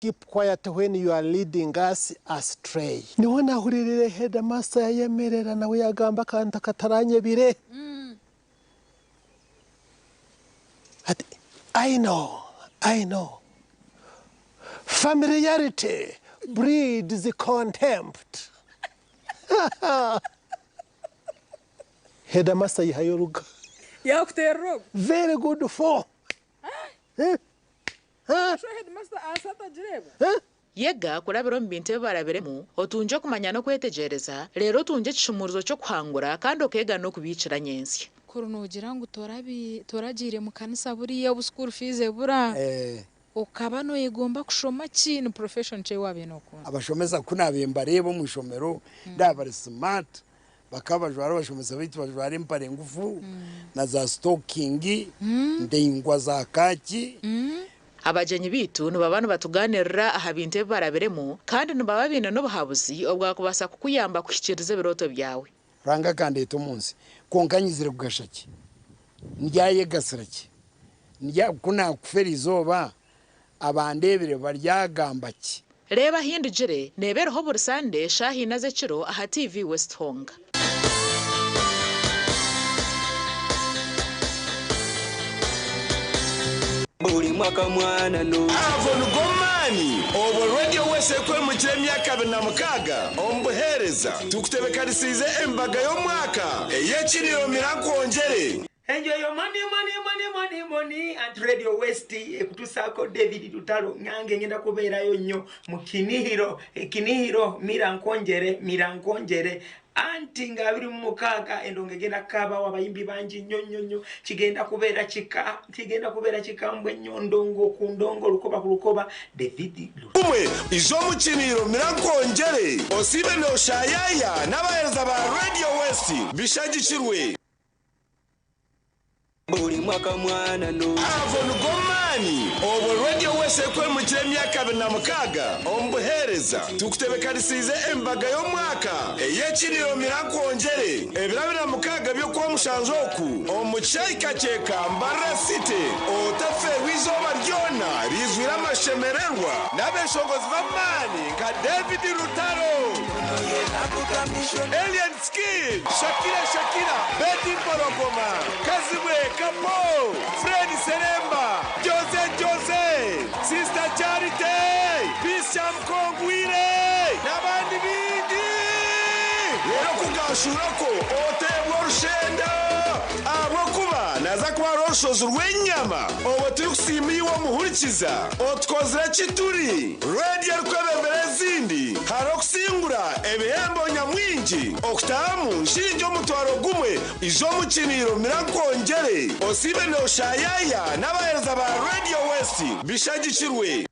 Keep quiet when you are leading us astray. Niho nahuririire headmaster yayemerera nawe yagamba akantu akataranyebire ati I know, I know familiarity breeds contempt. Headmaster yihayo oruga. Yakuterera ogu. Very good for. Yega kurabira omu bintu ebi barabiremu, otungye okumanya n'okwetegyereza, reero otungye ekishumuurizo ky'okuhangura kandi okeega n'okubiikira nyentsya. Kuri noogira ngu toragiire mu kanisa buriya obu school fees ebura, okaba noyegomba kushoma ki? Ni profession ki ei waabaire nookunda? Abashomesa ku naabaire mbareeba omu ishomero ndaaba bari smart, bakaba bajwara abashomesa baitu bajwara empare ngufu na za sitokingi ndaingwa za kaaki. Abagyenyi baitu nibaba nibatugaaniirira aha bintu ebi barabiremu kandi nibaba baine n'obuhabuzi obwakubaasa kukuyamba kuhikiiriza ebirooto byawe. Ruhanga akandeeta omu nsi, kwonka nyizire kugasha ki? Ndyayegasira ki? Ku naakufa eri izooba, Abandeebire baryagamba ki? Reeba Ahindugire neeba eriho buri Sande shaaha ina z'ekiro aha TV West Honga. Buri mwaka mwana no. Ago nigo maani obwo Radio West erikwemukira emyaka 26 omu buheereza. Tukutebekanisiize embaga y'omwaka ey'ekiriiro Mira Nkwongyere. Enjoy your money money money money money anti radio west ekutusaako David Lutalo nange ngenda kubeerayo nnyo mu kinihiro ekinihiro mira nkwonjere mira nkwonjere anti nga 26 endongo egenda kukaabawo abayimbi bangi nnyo nnyo nnyo kigenda kubeera kika kigenda kubeera kikambwe nnyo ndongo ku ndongo lukoba ku lukoba David Lutalo. Gumwe ija omu kiriiro mira nkwongyere osiibe noshayaya n'abaheereza ba Radio West bishagikirwe. Buri mwaka mwana no. Ago nigo maani obwo Radio West erikwemukira emyaka 26 omu buheereza. Tukutebekanisiize embaga y'omwaka ey'ekiriiro Mira Nkwongyere ebiro 26 by'Okwamushanju oku omu kishaayi Kakyeka, Mbarara City. Otafeerwa eizooba ryona riizwire amashemererwa n'abeeshongozi b'amaani nka David Rutaro, Alien Skin, Shakira Shakira, Betty Mpologoma, Kazibwe Kapo, Fred Sseremba, Jose Jose, Sister Charity, Peace Kyamukongwire n'abandi baingi. Reero kugaashuura kwo oteebwe orushenda ahabw'okuba naaza kuba hariho orushozi rw'enyama obwo turikusiima iwe omuhurikiza otukozire ki turi reediyo erikwebembera ezindi hariho okusingura ebihembo nyamwingi okutahamu nshiringi 10,000 ija omu kiriiro mira nkwongyere osiibe nooshayaya n'abaheereza ba Radio West bishagikirwe.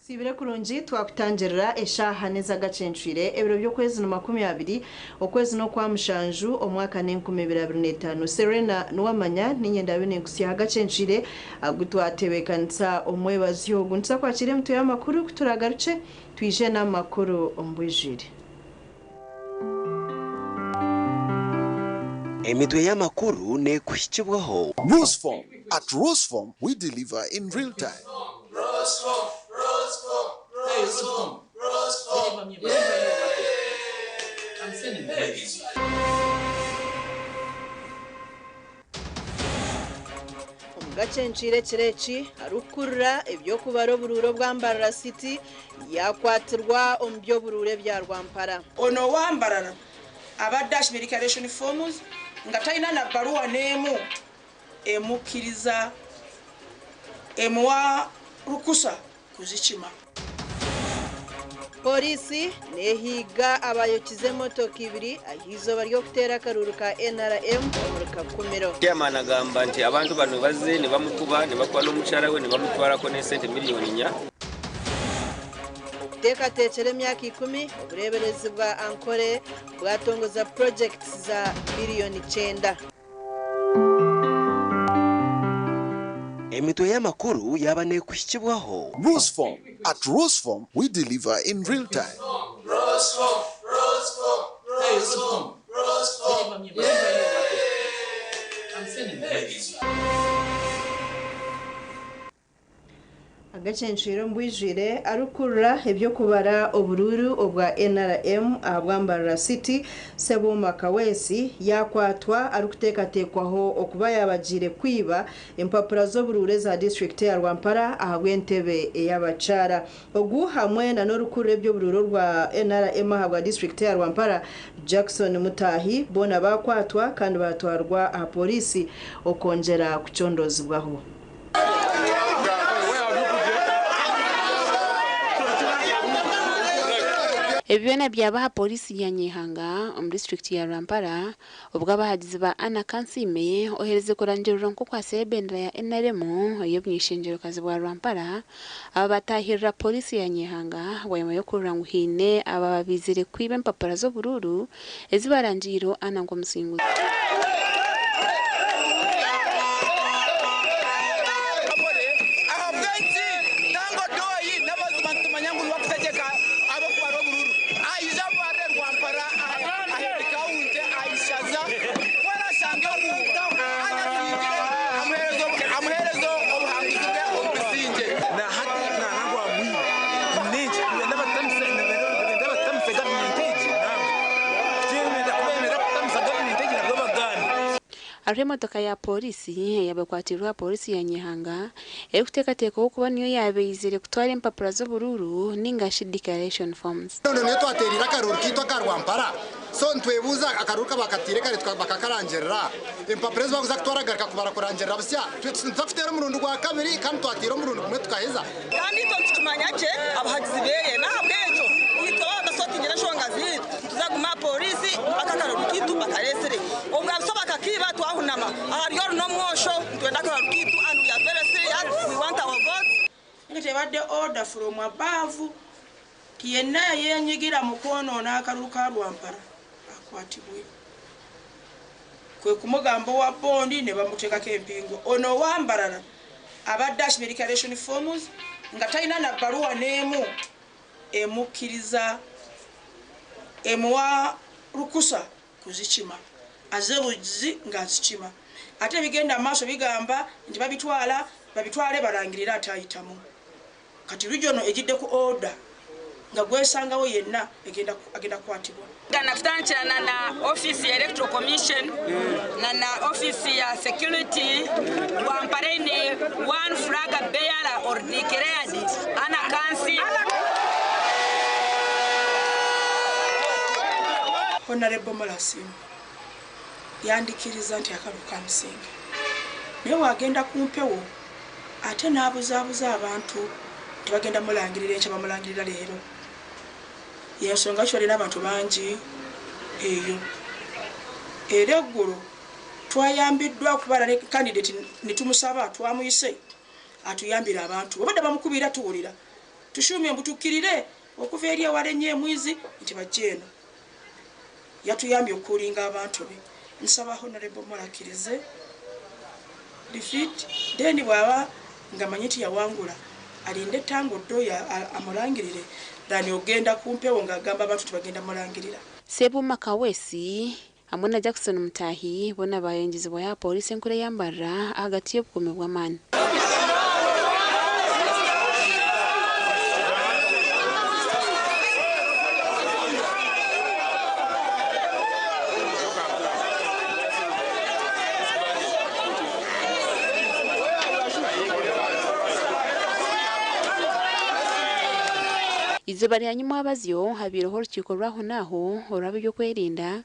Siibire kurungi twakutangirira eshaaha n'ez'agacencwire ebiro by'okwezi ni 20 okwezi n'okwamushanju omwaka n'enkumi ibiri abiri n'etaano. Serena Nuwamanya niinye ndaabe ninkutsya aha gacencwire agu twatebeekanisa omwebazyo ogu. Nituza kwakira emitwe y'amakuru ku turaagarukye twije n'amakuru omu bwijwire. Emitwe y'amakuru neekuhikibwaho. Roseform. At Roseform, we deliver in real time. Omugacencwire ekiro eki arikukurira eby'okubara oburuuru obwa Mbarara City yakwatirwa omu by'oburuuru ebya Rwampara. Ono owa Mbarara abadde akima declaration forms nga talina na bbaluwa n'emu emukkiriza emuwa lukusa kuzikima. Pooriisi neehiiga abayokize emotoka ibiri ah'eizooba ry'okuteera akaruuru ka NRM omuri Kakumiro. Chairman agamba nti abantu bano bazze ne bamukuba ne bakuba n'omukyala we ne bamutwalako ne ssente miliyoni nnya. Okuteekateekyera emyaka ikumi, obureeberezi bwa Ankole bwatongoza purogyekiti za biriyoni kyenda. Emitwe y'amakuru yaaba neekuhikibwaho. Roseform. At Roseform, we deliver in real time. Agacencwire omu bwijwire arikukurira eby'okubara oburuuru obwa NRM ahabwa Mbarara City, Ssebuuma Kaweesi yakwatwa arikuteekateekwaho okuba yaaba agiire kwiba empapura z'oburuuru eza disiturikiti eya Rwampara ahabw'entebe ey'abakyara. Ogu hamwe na n'orikukurira eby'oburuuru orwa NRM ahabwa disiturikiti eya Rwampara, Jackson Mutahi boona baakwatwa kandi baatwarwa aha pooriisi okwongyera kucondoozibwaho. Ebi byona byaba aha Pooriisi ya Nyehanga omu disiturikiti ya Rwampara obwo abahagizi ba Anna Kansiime oheerize kurangirirwa nk'okwatsire ebendera ya NRM ey'obuny'eishengyerokazi bwa Rwampara aba bataahirira Pooriisi ya Nyehanga bwanyima y'okuhurira ngu haine ababa baizire kwiba empapura z'oburuuru ezi barangiireho Anna nk'omusinguzi. Ahabw'enki Tanga Odoi n'amazima nitumanya ngu niwe arikutegyeka ab'okubara oburuuru aija abarire Rwampara aha kaunti aha ishaza ku arashange ngu Anna Tuyingire amuheereze obuhanguzi bwe omu busingye. Hariho emotoka ya pooriisi eyaaba ekwatiirwe aha pooriisi ya Nyehanga erikuteekateekwaho kuba niyo yaaba eizire kutwara empapura z'oburuuru ninga shi declaration forms. Nyowe niyo twateereire akaruuru kaitu aka Rwampara so nitwebuuza akaruuru kabakatiire kare bakakarangirira empapura ezi bakuza kutwara kugaruka kubara kurangirira busya nituza kuteera omurundi gwa kabiri kandi twateire omurundi gumwe tukaheza. Kandi itwe nitukimanya gye abahagizi beye n'ahabw'ekyo itwe baaba batasotingire enshonga ziitu nituza kuguma aha pooriisi mpaka akaruru kaitu bakareetsire. Obwabiso bakakiiba twahunama ahari oru n'omwosho nitwenda akaruru kaitu and we are very serious we want our votes. Nga tebadde order from above nti yenna eyenyigira mu kwonoona akalulu ka Rwampara akwatibwe. Kwe kumugamba owa bondi ne bamuteekako empingu. Ono owa Mbarara abadde akima declaration forms nga talina na bbaluwa n'emu emukkiriza emuwa lukusa kuzikima. Azze buzzi ng'azikima. Ate ebigenda mu maaso bigamba nti babitwala babitwale balangirire atayitamu. Kati regional ejidde ku order nga gwesangawo yenna agenda kukwatibwa. Gana kutandikira na office ya Electoral Commission na office ya security Rwampara eine one flag bearer or declared Anna Kansi. Honorable Molasim yandikiriza nti akalulu kamusinga, naye wagenda ku mpewo ate n'abuzaabuza abantu nti bagenda mulangirira enkya bamulangirira leero. Yensonga ki balina abantu bangi eyo. Era eggulo twayambiddwa okubala ne candidate ne tumusaba twamuyise atuyambire abantu. Obadde bamukubira tuwulira tushuumye mbu tukkirire okuva eri ewala ennyo emwizi nti bajje eno. Yatuyambye okukulinga abantu be. Nsaba Honorable Mola akkirize defeat, then bw'aba ng'amanyi nti yawangula alinde Tanga Odoi amulangirire than ogenda ku mpewo ng'agamba abantu tibagenda mulangirira. Ssebuuma Kaweesi hamwe na Jackson Mutahi boona bayongezibwayo aha pooriisi enkuru eya Mbarara ahagati y'obukuumi bw'amaani. Eizooba rya nyimwabazyo habaireho orukiiko rw'ahonaaho orw'ab'ebyokwerinda,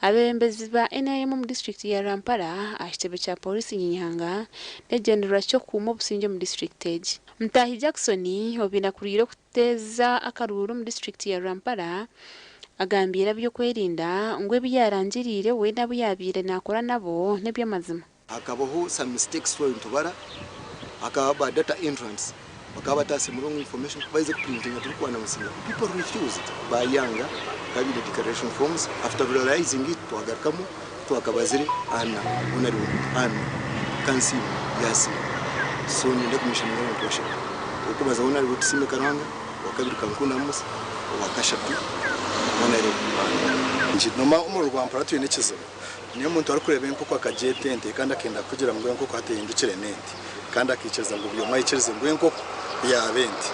abeebembezi ba NRM omu disiturikiti ya Rwampara aha kitebe kya Pooriisi Nyinyanga n'ekigyendererwa ky'okukuuma obusingye omu disiturikiti egi. Mutahi Jackson obaire akuriire okuteeza akaruuru omu disiturikiti ya Rwampara agambiire ab'ebyokwerinda ngu ebi yaarangiriire we n'abu yaabaire naakora nabo n'eby'amazima. Hakabaho some mistakes twaba nitubara, hakaba ba data entrants bakaba bataasemu wrong information, ku baize kuprintinga turikuanauncinga people refused bayanga bakaba baine declaration forms after realizing it twagarukamu twakabazire Anna Honourable Anna Kansiime yasiima so niinyenda kumentioninga abantu bashatu ow'okubanza Honourable Tusiime Karuhanga, owakabiri Kankunda Amos, owakashatu Honourable Anna. Noma omuri Rwampara twine ekizibu. Niyo omuntu arikureeba enkoko akagyeta ente kandi akenda kugira ngu enkoko hati ehindukire n'ente kandi akaikiriza ngu buri omwe aikirize ngu enkoko yaaba ente.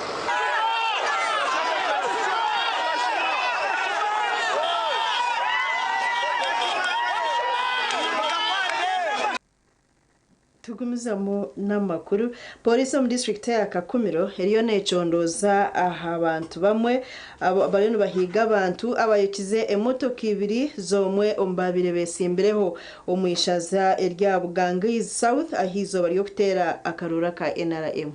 Tugumizamu n'amakuru. Pooriisi omu disiturikiti eya Kakumiro eriyo necondooza aha bantu bamwe bariyo nibahiiga abantu abayokize emotoka ibiri z'omwe omu baabaire besimbireho omu ishaza erya Bugangaizi South ah'eizooba ry'okuteera akaruuru aka NRM.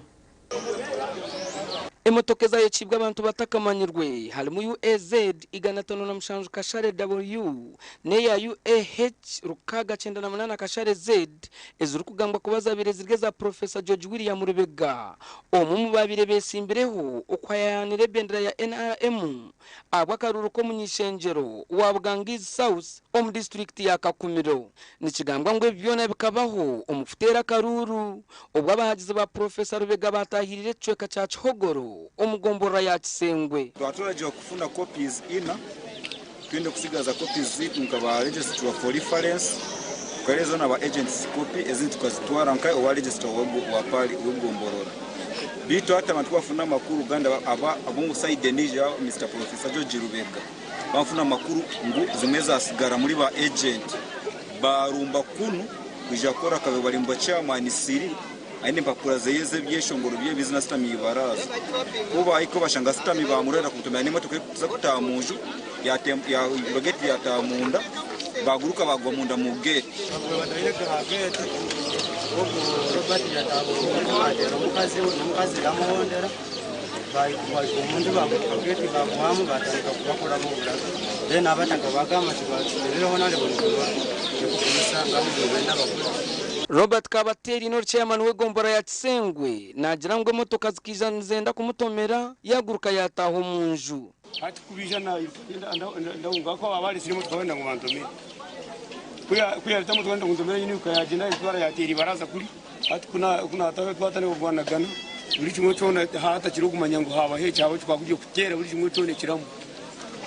Emotoka ezayokiibwe abantu batakamanyirwe harimu UAZ 507 kashare W n'eya UAH 698 kashare Z ezirikugambwa kuba zabaire ziri eza Professor George William Lubega omwe omu babaire besimbireho okuhayaanira ebendera ya NRM ahabw'akaruuru k'omuny'ishengyero wa Bugangaizi South omu disiturikiti ya Kakumiro. Nikigambwa ngu ebi byona bikabaho omu kuteera akaruuru obu abahagizi ba Professor Lubega baatahiriire ekicweka kya Kihogoro omu gomborora ya Kisengwe. Twaturagiirwa kufuna copies ina, twine kusigaza copies zaitu nka ba registrar for reference, tukaheereza na ba agents copy ezindi tukazitwara nka owa registrar wa pari w'egomborora. Beitu hati abantu kubafuna amakuru Uganda aba ab'omu side endiijo ya Mister Professor George Lubega bafuna amakuru ngu zimwe zasigara muri ba agent barumba kunu kwija kukora akabi bari ngu chairman Siri aine empapura zeye z'ebyeshongoro bye bizina sitami ibaraza. Ku bahika bashanga sitami bamurera kumutumira n'emotoka erikuza kutaaha mu nju ya gate yataaha munda baguruka bagwa munda mu gate. Robert Kabateri n'ori chairman w'egombora ya Kisengwe naagira ngu emotoka zikaija nizenda kumutomera yaguruka yataaha omu nju. Hati kubija ndahunga ko abaresire emotoka wenda ngu bantomere. Kuyareta emotoka wenda ngu ntomere nyine yagenda yatwara yatera ibaraza kuri. Hati kuna twatandika kurwanagana buri kimwe kyona hatakiri okumanya ngu habaho ekyabo twakugiye kuteera buri kimwe kyona ekiramu.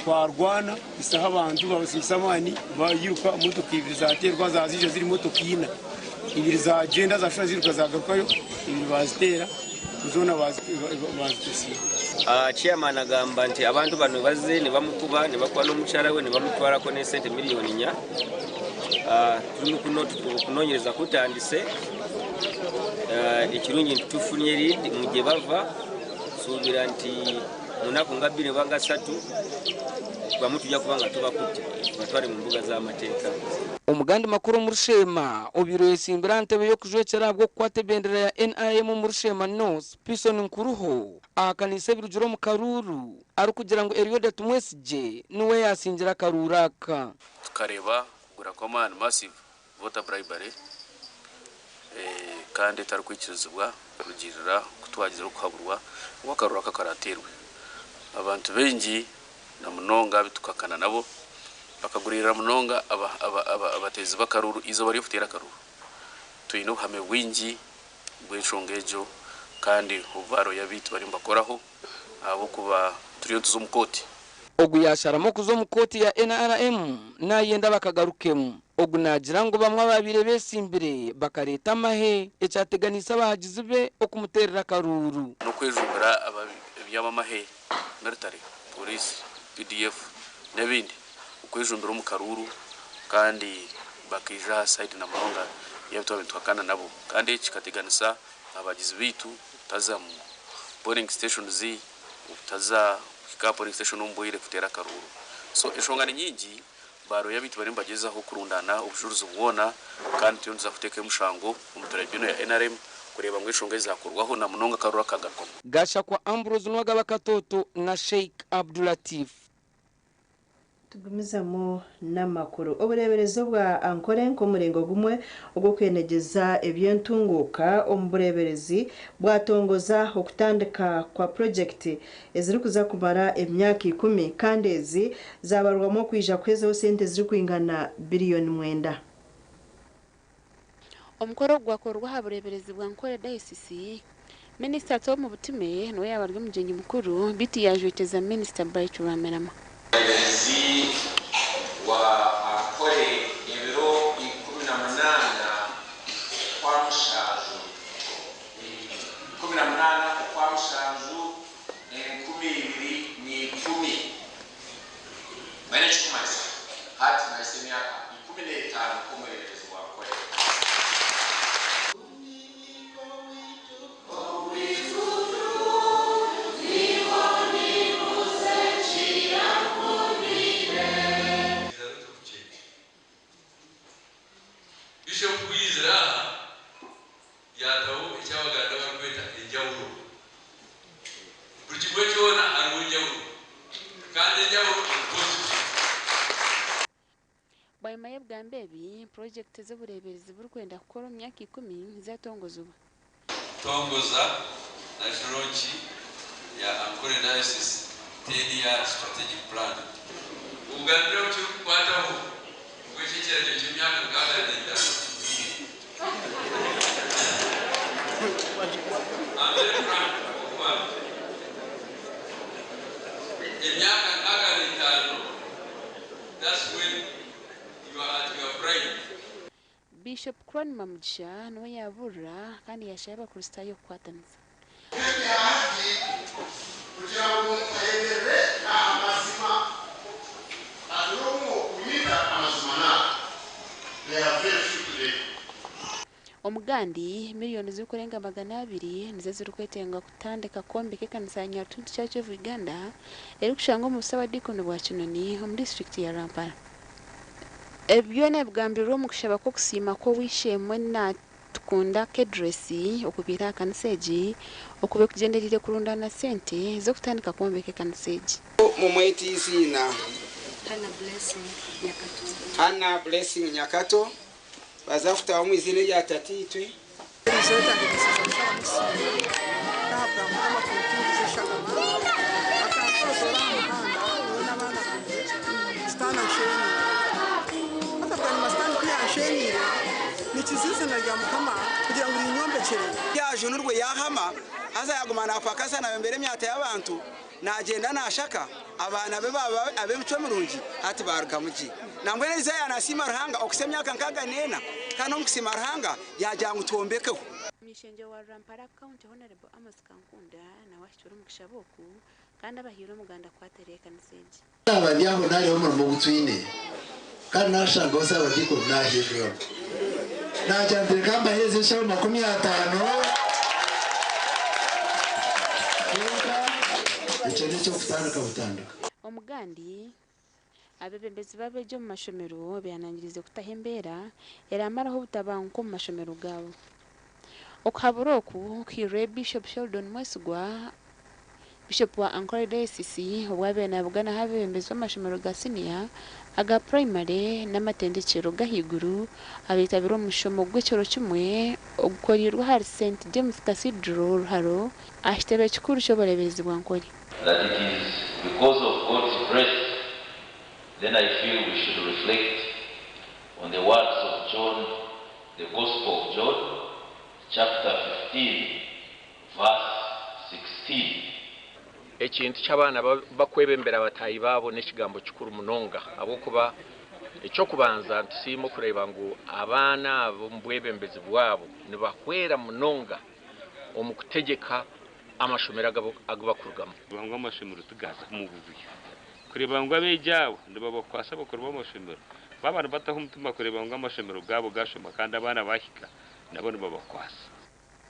Twarwana isaha abantu babasiisa amaani bayiruka emotoka ibiri zaterwa zazija ziri emotoka ina. Ibiri zagenda zashusha ziruka zagarukayo ibiri baziteera zoona bazitusiiba. Chairman agamba nti abantu bano bazze ne bamukuba ne bakuba n'omukyala we ne bamutwalako n'esente miliyoni nnya. Tuli mu kunoonyereza kutandise. Ekirungi nti tufunye lead mu gye bava, suubira nti mu nnaku nga bbiri oba nga ssatu bamu tujja kuba nga tubakutte tubatwale mu mbuga z'amateeka. Omugandi makuru omu Rushema obaire oyesimbire aha ntebe y'okujwekyera ahabw'okukwata ebendera ya NRM omu Rushema North, Pison Nkuruho ahakaniise ebirugire omu karuuru arikugira ngu Elioda Tumwesigye niwe yaasingira akaruuru aka. Tukareeba kugura kw'amaani massive voter bribery kandi etarikwikirizibwa kurugiirira ku twagizire okuhaburwa ngu akaruuru aka karateerwe. Abantu baingi na munonga abu tukakana nabo bakagurira munonga abateezi b'akaruuru eizooba ry'okuteera akaruuru. Twine obuhame bwingi bw'enshonga egyo kandi obu baaroya baitu bariyo nibakoraho ahabw'okuba turiyo nituza omu kooti. Ogu yasharamu okuza omu kooti ya NRM nayenda bakagarukemu. Ogu naagira ngu bamwe ababaire besimbire bakareeta amahe ekyateganiise abahagizi be okumuteerera akaruuru. N'okwejumbira eby'abamahe, military, police, PDF n'ebindi okwejumbira omu karuuru kandi bakaija aha side na munonga y'abu twabaire nituhakana nabo kandi eki kikateganisa abahagizi baitu obutaza mu polling stations, obutaza kuhika aha polling station omu bwire kuteera akaruuru. So enshonga ni nyingi, ba lawyer baitu bariyo nibagyezaho kurundaana obujurizi bwona kandi turiyo nituza kuteeka emushango omu tribunal ya NRM kureeba ngu enshonga ezi zaakorwaho na munonga akaruuru akagarukamu. Gashakwa Ambrose Nuwagaba Katoto na Sheikh Abdulatif. Tugumizamu n'amakuru. Obureeberezi obwa Ankole nk'omuringo gumwe ogw'okwenegyeza eby'entunguuka omu bureeberezi bwatongoza okutandika kwa purogyekiti ezirikuza kumara emyaka ikumi kandi ezi zaabarwamu okwija kuhezaho sente ezirikwingana biriyoni mwenda. Omukoro ogu gwakorwa aha bureeberezi bwa Ankole Dayosisi. Minisita Tom Butime niwe yaaba ari omugyenyi mukuru beitu yaajwekyeza Minisita Bright Rwamirama. Omureeberezi wa Ankole ebiro 18 Okwamushanju, 18 Okwamushanju 2010, Mbwenu ekirikumanyisa hati nahitsya emyaka 15 nk'omureeberezi wa Ankole. Bishop ku yaizire aha yaataho eki Abaganda barikweta enjawulo. Buri kimwe kyona hariho enjawulo kandi enjawulo eri positive. Bwanyima y'ebigambo ebi, purogyekiti z'obureeberezi burikwenda kukora omu myaka ikumi zatongozibwa. Tongoza na launch ya Ankole Diocese 10 year strategic plan. Ugandira obu kirikukwataho ngu eki ekiragiro ky'emyaka 65 kigwire. I'm very frank okuba emyaka 65, that's when you are at your prime. Bishop Cronma Mugisha niwe yaabuurira kandi yaashaba Abakristaayo okukwatanisa. Kugira ngu ayemerere aha mazima hariho kuyiga amazima nago. They are very few today. Omugandi, miriyoni zirikurenga 200 nizo zirikwetengwa kutandika kwombeka ekanisa ya Nyartuntu Church of Uganda erikushangwa omu busabadiikoni bwa Kinoni omu disiturikiti ya Rwampara. Ebi byona bigambirwe omu kushaba kw'okusiima kw'ow'eishe-emwe Natukunda Kedrace okubiire aha kanisa egi okuba ekugyendereire kurundaana sente z'okutandika kwombeka ekanisa egi. Mumwete iziina. Hannah Blessing Nyakato. Hannah Blessing Nyakato baza kutaha omu iziina erya Tataitwe. Ahabwa Mukama kuntungiza eshagama, akantozoora aha muhanda nyowe n'abaana bangye, Sitaane anshenyire. Haza bwanyima Sitaane ku yanshenyire, nikiza eiziina rya Mukama kugira ngu rinyombekyere. Yaajunurwe yaahama, haza yaaguma naapakasa naayombera emyata y'abantu, naagyenda naashaka, abaana be baaba ab'emicwe mirungi, hati baarugamu gye. Nambwenu Elizaaya naasiima Ruhanga okuhitsya emyaka 64, kandi omu kusiima Ruhanga yaagira ngu twombekeho. Omuny'ishengyero wa Rwampara County Honourable Amos Kankunda nawe ahikire omu kushaba oku kandi abahaire omuganda kukwatirira ekanisa egi. Naaba ndi aho naareeba omurimo ogu twine kandi naashangaho saabadiikoni naahinduramu. Naagira nti reka mbaheereze enshaho 50 kwonka ekyo n'eky'okutandika butandika. Omugandi, Abeebembezi b'abeegi omu mashomero beehanangiriize kutaho embeera eraamaraho obutabanguko omu mashomero gaabo. Okuhabura oku kuhairwe Bishop Sheldon Mwesigwa, Bishop wa Ankole Diocese obu abaire naabuganaho abeebembezi b'amashomero ga siniya, aga purayimare n'amatendekyero g'ahaiguru abeetabire omu mushomo gw'ekiro kimwe ogukoreirwe ahari Saint James Cathedral Ruharo aha kitebe kikuru ky'obureeberezi bwa Ankole. That it is because of God's grace, then I feel we should reflect on the words of John, the Gospel of John, chapter 15, verse 16. Ekintu ky'abaana bakwebembera bataahi baabo n'ekigambo kikuru munonga ahabw'okuba eky'okubanza nitusiima okureeba ngu abaana aba omu bwebembezi bwabo nibahwera munonga omu kutegyeka amashomero agu bakurugamu. Kureeba ngu amashomero tigaza omu buvuyo. Kureeba ngu abeegi abo nibabakwasa abakuru b'amashomero baaba nibataho omutima kureeba ngu amashomero gaabo gashoma kandi abaana bahika nabo nibabakwasa.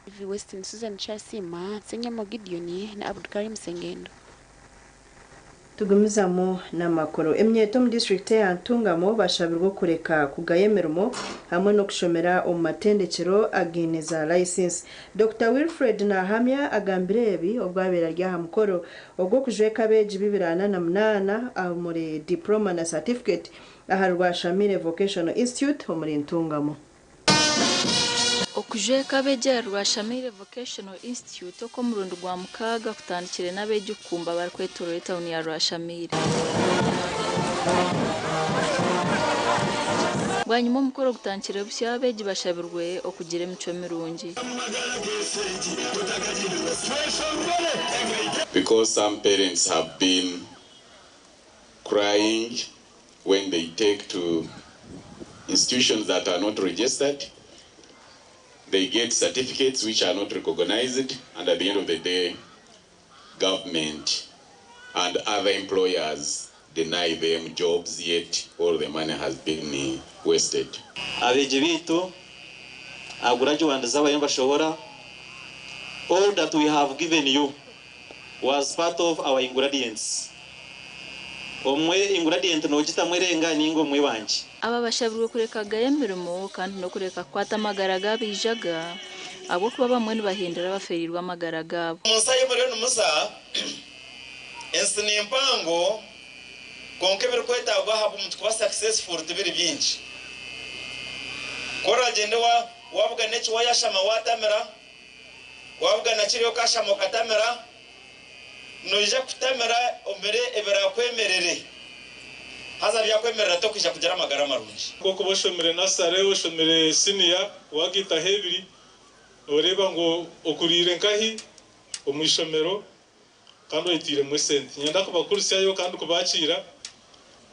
TV Western Susan Kyasiima, Ssenyamo Gideon na Abdukarim Sengendo. Tugumizamu n'amakuru. Eminyeeto omu disiturikiti eya Ntungamo bashabirwe okureka kugaya emirimo hamwe n'okushomera omu matendekyero againe za layisinsi. Dokita Wilfred Nahamya agambire ebi obu abaire ari aha mukoro ogw'okujweka abeegi 248 omuri diploma na certificate aha Rwashamire Vocational Institute omuri Ntungamo. Okujweka abeegi aha Rwashamire Vocational Institute okw'omurundi gwa mukaaga kutandikire n'abeegi kukumba barikwetoorora etauni ya Rwashamire. Bwanyima omukoro gutandikire busya abeegi bashabirwe okugira emicwe mirungi. Because some parents have been crying when they take to institutions that are not registered, they get certificates which are not recognized, and at the end of the day, government and other employers deny them jobs, yet all the money has been wasted. Abeegi baitu aguragiwandiza abayo nibashohora, all that we have given you was part of our ingredients. Omwe ingredient nogitamu erenga ninga omwe wangye. Aba bashabirwe kureka kugaya emirimo kandi n'okureka kukwata amagara g'abaijaga ahabw'okuba abamwe nibahindura abafeereirwe amagara gaabo. Omu nsi ahi muriyo nimuza, ensi ni mpango, kwonka ebirikwetaagwa ahabw'omuntu kuba successful tibiri bingi. Ku oragyende wabugana eki wayashama watamira, wabugana kiriya okashama okatamira, noija kutamira omire ebiraakwemerere. Haza byakwemerera tokwija kugira amagara marungi. Nk'okuba oshomire nasare, oshomire siniya, wagaitaho ebiri, noreeba ngu okuriire nkahi omu ishomero kandi oyetairemu esente. Niinyenda kubakurisyayo kandi kubakiira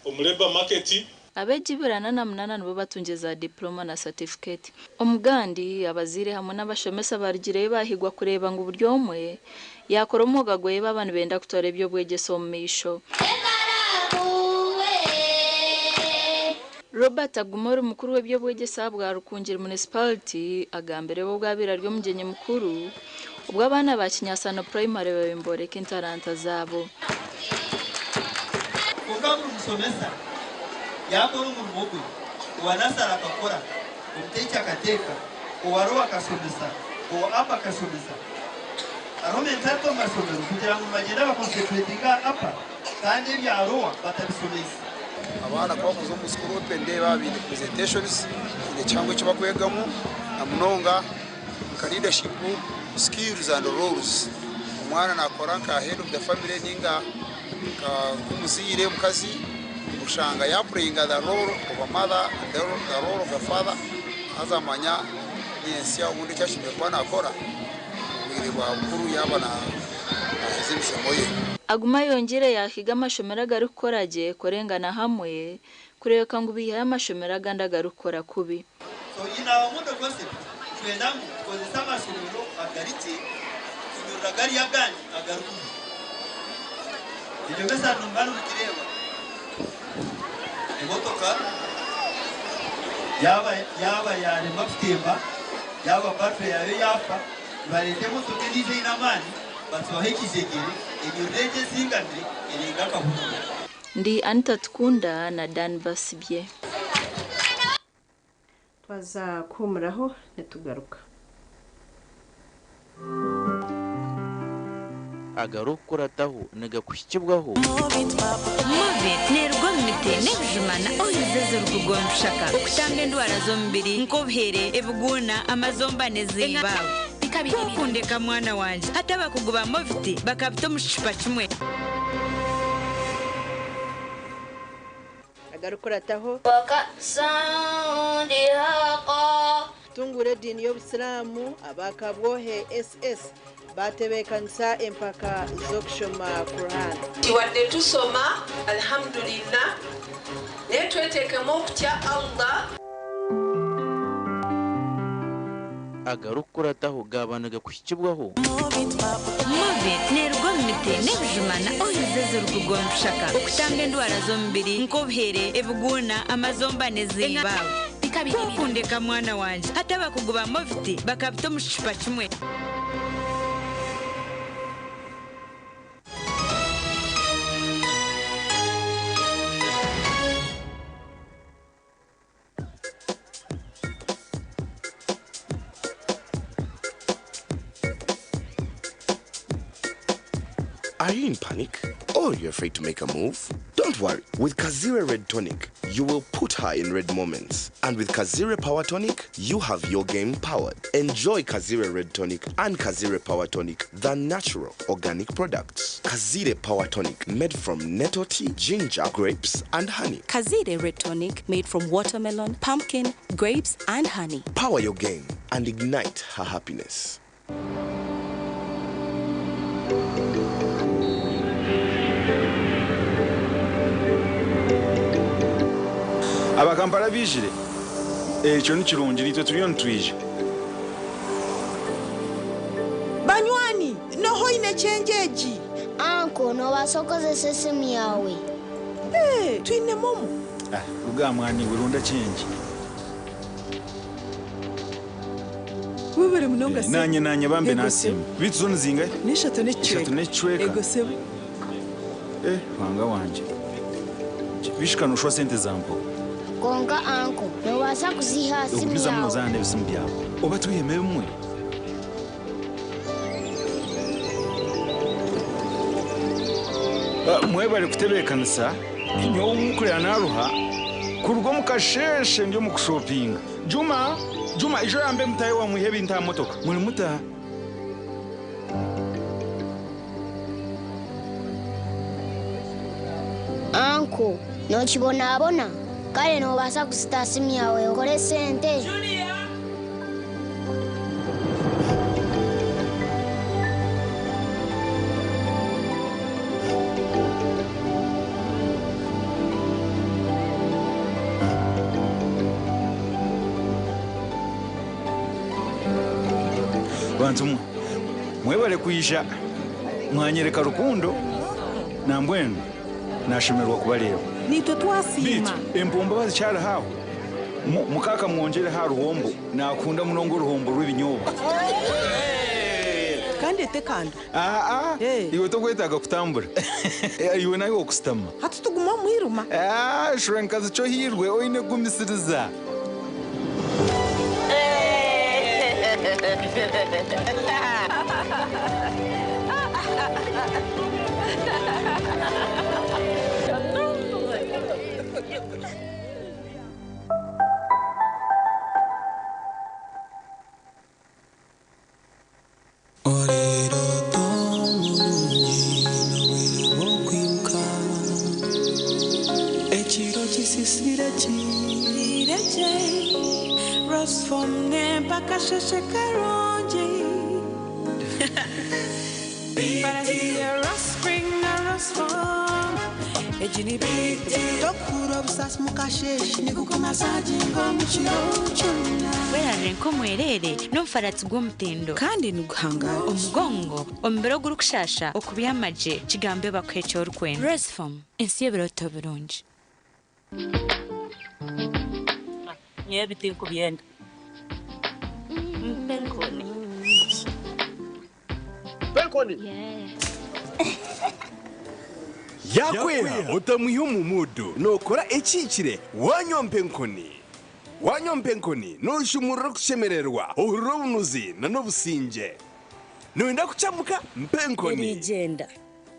omu labour market. Abeegi 48 nibo batungire za diploma na certificate. Omugandi, abazaire hamwe n'abashomesa barugireyo baahigwa kureeba ngu buri omwe yaakora omwoga gwe baaba nibenda kutwara eby'obwegyese omu maisho. Robert Aguma ori mukuru w'eby'obwegyese ahabwa Rukungiri Municipality agambire ebi obu abaire ari omugyenyi mukuru obwo abaana ba Kinyasano Primary babaire niboreka entaranta zaabo. Kwonka buri mushomesa yaakora omurimo gwe, owa nasare akakora, omuteeki akateeka, owa lowa akashomesa, owa apa akashomesa. Hariho mentality omu mashomero kugira ngu nibagyenda bakonseturetinga aha apa kandi ebya lowa batabishomeise. Abaana ku bakuza omu school open day baba baine presentations, baine kihango eki bakwegamu na munonga nka leadership skills and roles. Omwana nakora nka head of the family ninga nka nk'omuzaire omukazi oshanga ya playinga the role of a mother, the role of a father haza amanya nyentsya obundi eki ashemereire kuba nakora omu bwire bwa bukuru yaaba naheza emishomo ye. Aguma ayongyire yaahiga amashomero agarikukora gye kurengana hamwe kureebeka ngu baihayo amashomero agandi agarikukora kubi. So in our model concept, twenda ngu tukozese amashomero agari gye kunyurura gariya agandi agari kubi. Ebyo mbese nimuba nimugireeba emotoka yaaba yaaba yaremwa kutemba, yaaba battery yaayo yaafa, nibareeta emotoka endiijo eine amaani batsibaho ekijegyere enyurura egyo ezingamire erenga akahururu. Ndi Anita Tukunda na Dan Basibye. Twaza kuhuumuraho nitugaruka. Agarikukurataho nigakuhikibwaho. Movit neeruga omu miti n'ebijuma na oils ezirikuruga omu bishaka okutamba endwara z'omubiri nk'obuhere, ebiguuna, amazomba n'eziiba. Ku okundeka mwana wangye, hati abakugu ba Movit bakabita omu kicupa kimwe. Agarikukurataho. Tunguura ediini y'Obusiraamu aba Kabwohe SS Batebeekanisa empaka z'okushoma Quran. Wadde tusoma alhamdulillah naye tweteekemu okutya Allah. Agarikukurataho gaaba nigakuhikibwaho. Movit neeruga omu miti n'ebijuma na oils ezirikuruga omu bishaka okutamba endwara z'omubiri nk'obuhere, ebiguuna, amazomba n'ezindi. Ku okundeka mwana wangye hati abakugu ba Movit bakabita omu kicupa kimwe. Are you in panic? Or you're afraid to make a move? Don't worry. With Kazire Red Tonic, you will put her in red moments. And with Kazire Power Tonic, you have your game powered. Enjoy Kazire Red Tonic and Kazire Power Tonic, the natural organic products. Kazire Power Tonic, made from nettle tea, ginger, grapes, and honey. Kazire Red Tonic made from watermelon, pumpkin, grapes, and honey. Power your game and ignite her happiness. Abakampala bijire ekyo nikirungi nitwe turiyo nitwija. Banywani, noho ine kyenjeji. Anko, nobaasa okozesa esimu yawe. Hey, twine momo. Ah, ruga mwani burunda chenji. Webare munonga se. Nanye nanye bambe Ego nasimu bitu zone zingahe? N'eshatu n'ekicweka. Eshatu n'ekicweka. Ego sebo. Eh, wanga wanje bishikanushwa sente zampo. Konka anko, nobaasa kuziha simu okubiza muno yawe. Zana ebisimu byawe oba twiheme bimwe. Ah, mwebale kutebeekanisa nyowe omukurira naruha kuruga omu kasheshe ndi omu kushopinga. Juma, Juma, ijo yambe mutahe wamwihe ebintu aha motoka muri mutaha. Anko, nokibonabona. Kale nobaasa kusita simu yawe okore sente. Bantu mwe mwebale kwisha mwanyereka rukundo nambwenu nashemerwa kubareba. Nitwe twasiima. Bitu empombo bazikyari haho. Mukaka mwongere ha ruhombo nakunda munonga uruhombo rw'ibinyobwa. Kandi etekando. Aa, iwe tokwetaaga kutambura. Iwe nawe okusitama. Hati tuguma mwiruma. Ah, shura nkazi cyo hirwe oine kugumisiriza. Ekiro kisisire kireje rosfom nempaka sheshe karungi. Tokura obusasi mukasheshe nigukumasaginga omukiro kyona. Werarire nk'omwerere n'omufaratsi gw'omutindo kandi niguhangara omugongo omubiri ogurikushasha okubyamagye kigambe bakuha eki orikwenda. Resfom, ensi y'ebiroto birungi. Nyewe bitinkubyenda mpenkoni. Penkoni. Yakwera otamwiha omumudu nokora ekikire wanywa mpenkoni wanywa mpenkoni noshumurira okushemererwa ohurira obunuzi na n'obusinge noyenda kucamuka mpenkoni. Erigenda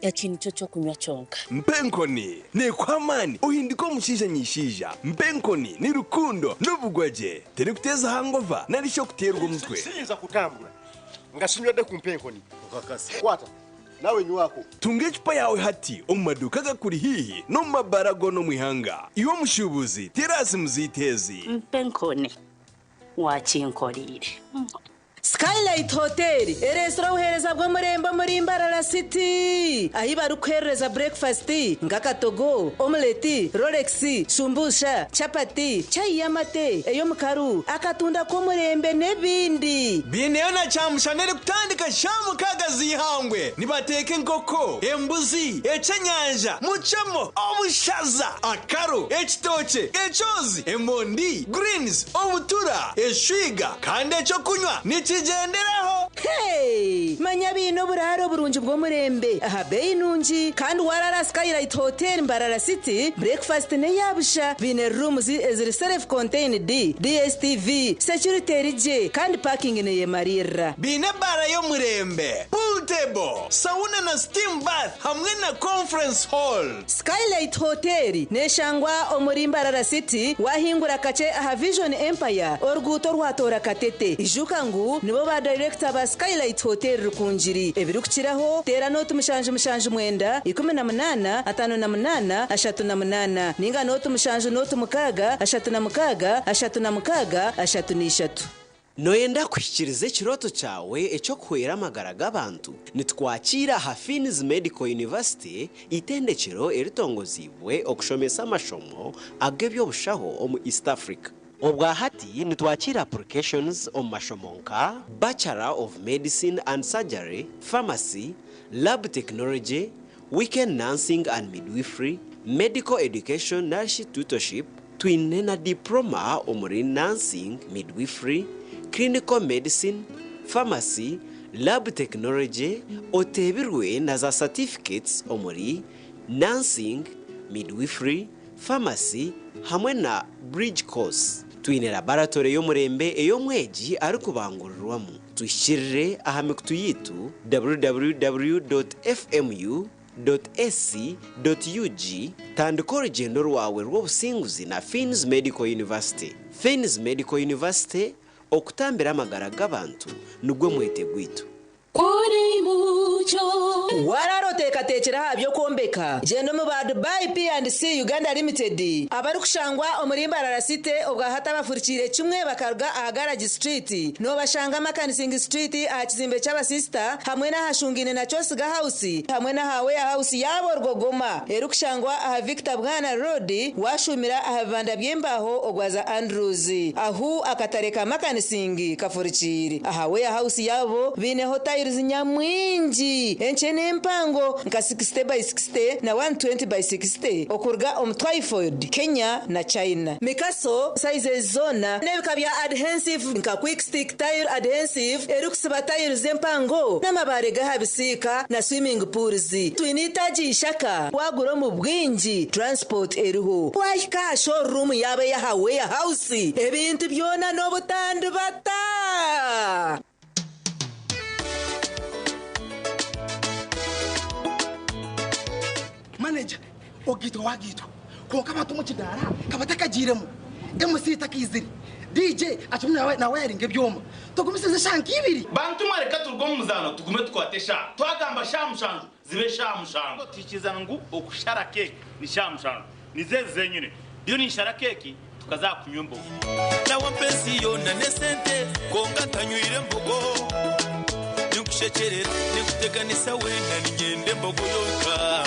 eki nikyo kyokunywa kyonka. Mpenkoni nekuha amaani ohindika omushaija nyishaija. Mpenkoni ni rukundo n'obugwagye terikuteza hangova nari shi okuteerwa omutwe. Siyinza kutambula nga sinywedde ku mpenkoni. Kwata nawe nywako. Tunga ecupa yawe hati omu maduuka agakuri hiihi n'omu mabara goona omu ihanga. Iwe omushuubuzi terasi muziteezi. Mpenkoni wakinkorire. Skylight Hotel ereesire obuheereza bw'omurembe omuri Mbarara City ahi barikuherereza breakfast nk'akatogo, omelette, rolex, shumbusha, chapati, chai y'amate, ey'omukaru, akatunda k'omurembe n'ebindi. Biineyo na kyamushana erikutandika shaaha 6 z'eihangwe. Nibateeka enkoko, embuzi, ekyenyanja, mucemo, obushaza, akaro, ekitookye, ekyozi, emondi, greens, obutura, eshwiga kandi ekyokunywa nikigyenderaho. Hey! Manya biine oburaaro burungi bw'omurembe aha beeyi nungi kandi warara Skylight Hotel Mbarara City, breakfast n'eyabusha. Biine rooms eziri self contained, DSTV, security eri gye kandi parking neyemariirira. Biine ebaara y'omurembe, pool table, sauna na steam bath hamwe na conference hall. Skylight Hotel neshangwa omuri Mbarara City wahingura kakye aha Vision Empire oruguuto orwatoora Katete. Ijuka ngu nibo ba director ba Skylight Hotel Rukungiri. Ebirikukiraho teera nooti 779 18 58 38 ninga nooti 7 nooti 6 36 36 33. Noyenda kuhikiiriza ekirooto kyawe eky'okuhwera amagara g'abantu? Nitukwakira aha Fiins Medical University, eitendekero eritongoziibwe okushomesa amashomo ag'eby'obushaho omu East Africa. Obwa hati nitwakira applications omu mashomo nka Bachelor of Medicine and Surgery, Pharmacy, Lab Technology, Weekend Nursing and Midwifery, Medical Education narishi Tutorship, Twine na Diploma omuri Nursing, Midwifery, Clinical Medicine, Pharmacy, Lab Technology, oteebirwe na za Certificates omuri Nursing, Midwifery, Pharmacy hamwe na Bridge Course. Twine Laboratory y'omurembe ei omwegi arikubangurirwamu. Tuhikirire aha mikutu yaitu www.fmu. Ac.ug Tandika orugyendo rwawe rw'obusinguzi na Fiins Medical University. Fiins Medical University, okutambira amagara g'abantu nigwo mwete gwaitu. Waraara oteekateekire aha by'okwombeka? Gyenda omu ba Dubai P&C Uganda Limited abarikushangwa omuri Mbarara City obwahati abafurikiire kimwe bakaruga aha Garage Street. Noobashanga Makanising Street aha kizimbe ky'abasisita hamwe n'ahashungaine na Kyosiga House hamwe n'aha Warehouse yaabo Rwogoma erikushangwa aha Victor Bwana Road waashuumira aha bibanda by'embaaho ogwaza Andrews ahu akatare ka Makanising kafurikiire. Aha Warehouse yaabo baineho tiles nyamwingi enkye n'empango nka 60 by 60 na 120 by 60 okuruga omu Twyford, Kenya na China. Mikaso sizes zoona n'ebika bya adhensive nka Quick Stick Tile Adhensive erikusiba tiles empango n'amabaare g'aha bisiika na swimming pools. Twine eitaagi Ishaka waagura omu bwingi transport eriho. Waahika aha showroom yaabo ey'aha Warehouse ebintu byona n'obutandibata. Manager, ogaitwa wagaitwa kwonka abantu omu kidaara ka batakagiiremu. MC takaizire, DJ akirimu nawayaringa ebyoma. Tugumisirize eshaaha nk'ibiri. Bantu mwe reka turuge omu muzaano tugume tukwate eshaaha. Twagamba shaaha 7 zibe shaaha 7. Tuhikirizana ngu okushara keeki ni shaaha 7. Nizo ezi zenyine. Ndiyo ninshara keeki tukaza aha kunywa embogo. Nawe mpa ensi yoona n'esente kwonka ntanywire mbogo. Ninkushekyerera, ninkuteganisa weena niinyenda embogo yonka.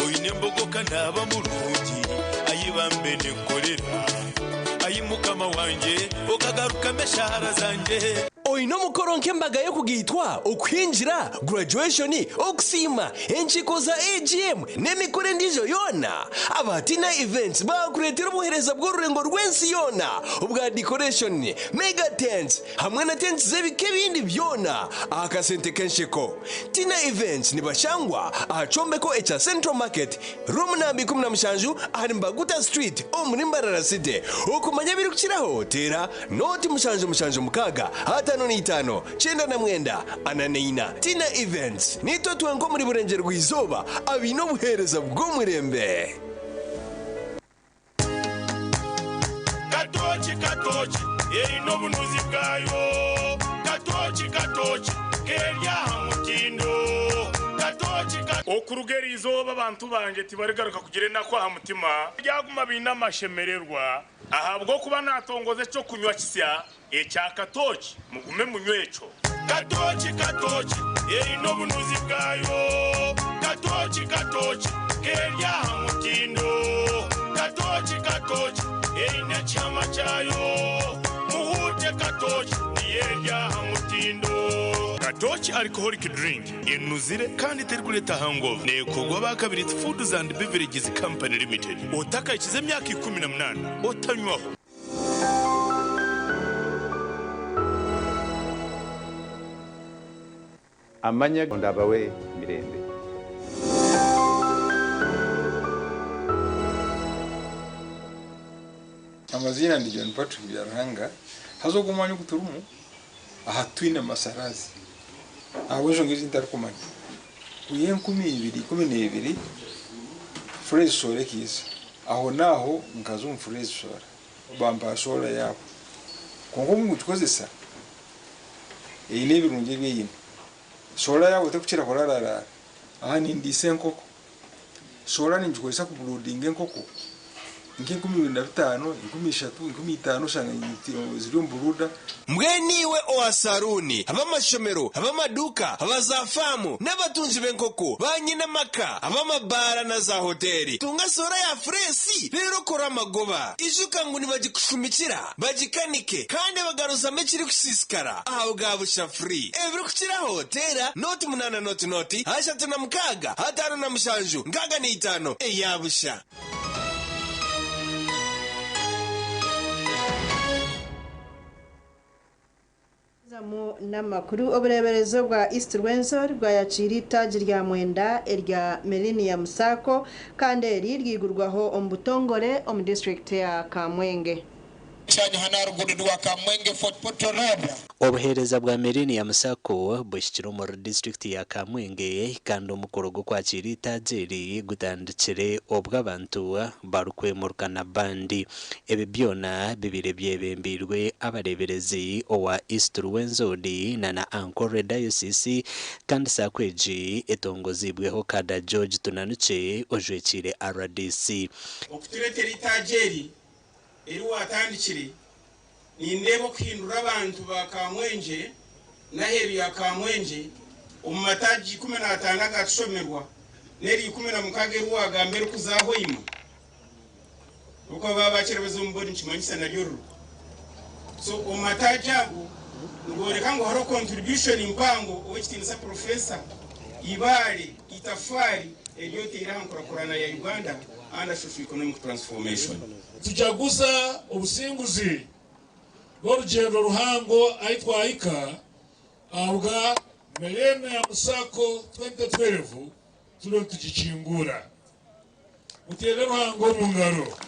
Oine embogo ka naaba murungi, ai bambe ninkukorera. Ai Mukama wangye, okagarukamu eshaara zangye. Oine omukoro nk'embaga y'okugaitwa, okuhingira, graduation, okusiima, enkiiko za AGM n'emikoro endiijo yoona? Aba Tina Events baakureetera obuheereza bw'orurengo rw'ensi yoona obwa decoration, mega tents hamwe na tents z'ebika ebindi byona aha kasente k'ensheko. Tina Events nibashangwa aha kyombeko ekya Central Market, Room namba 17 ahari Mbaguta Street omuri Mbarara City. Okumanya ebirikukiraho teera nooti 776 55 99 44. Tina Events, Niitwe twenka omuri Burengyerwa-izooba abaine obuheereza bw'omurembe. Katooki katooki eine obunuzi bwayo Katooki katooki keri aha mutindo Katooki ka. Okuruga eri izooba abantu bangye tibarigaruka kugira enaku aha mutima, baryaguma baine amashemererwa. Ahabw'okuba naatongoza ekyokunywa kisya ekya Katoki, mugume munywe ekyo. Katoki katoki eine obunuzi bwayo. Katoki katoki keri aha mutindo. Katoki katoki eine ekihama kyayo. Muhuute katoki niyo eri aha mutindo. Katoki alcoholic drink enuzire kandi terikureeta hangover. Neekorwa aba Kabirizi Foods and Beverages Company Limited. Otakahikize emyaka 18 otanywaho. Amanya Katonda abawe emirembe. Amaziina ndi John Patrick Byaruhanga, haza ogu omwanya ogu turimu aha titwine masarazi ahabw'enshonga ezi ntarikumanya. Kwiha 2012 Phrase Solar ekaija, aho n'aho nkaza omu Phrase Solar bampa solar yaabo. Kwonka obu ndikugikozesa eine ebirungi ebi eine. Solar yaabo terikukira kurararaara. Aha nindiisa enkoko. Solar ningikozesa kuburuudinga enkoko nka 2005, 3000, 5000 oshanga ziri omu buruuda. Mbwenu iwe owa saruuni, ab'amashomero, ab'amaduuka, aba zaafaamu n'abatungi b'enkoko, banyine amaka, ab'amabaara na zaahoteeri, tunga soora ya fureesi reero okore amagoba. Ijuka ngu nibagikushumikira, bagikanike kandi bagaruzamu ekirikusiisikara aha bwa busha free. Ebirikukiraho teera 08 00 36 57 65 eya busha. Zamu n'amakuru obureeberezi obwa East Rwenzori bwayakiire itaagi rya mwenda erya Millennium Sacco kandi eri ryigurwaho omu butongore omu disiturikiti ya Kamwenge. Obuheereza bwa Millennium Sacco buhikire omuri disiturikiti ya Kamwenge kandi omukoro gw'okwakiira eitaagi eri gutandikire obwo abantu barikwemuruka na bandi. Ebi byona bibaire byebembeirwe abareeberezi owa East Ruwenzori na na Ankole Diocese kandi Sacco egi etongoziibweho Kada George Tunanukye ojwekiire rdc. Okutureetera eitaagi eri eri waatandikire, nindeeba okuhindura abantu ba Kamwengye n'aheeru ya Kamwengye omu mataagi 15 agatushomerwa n'erya 16 eri waagamba erikuza Hoima. Ahabw'okuba baaba baakyerebeza omu boodi nikimanyisa naryo ririho. So omu mataagi ago nigooreka ngu hariho contribution mpango Ow'ekitiinisa Professor Ibaale itafaari eri oteire aha nkurakurana ya Uganda under Socio-Economic Transformation. Nitujaguza obusinguzi bw'orugyendo ruhango ahi twahika ahabwa Millennium Sacco 2012 turiyo nitugikinguura. Muteere Ruhanga omu ngaro.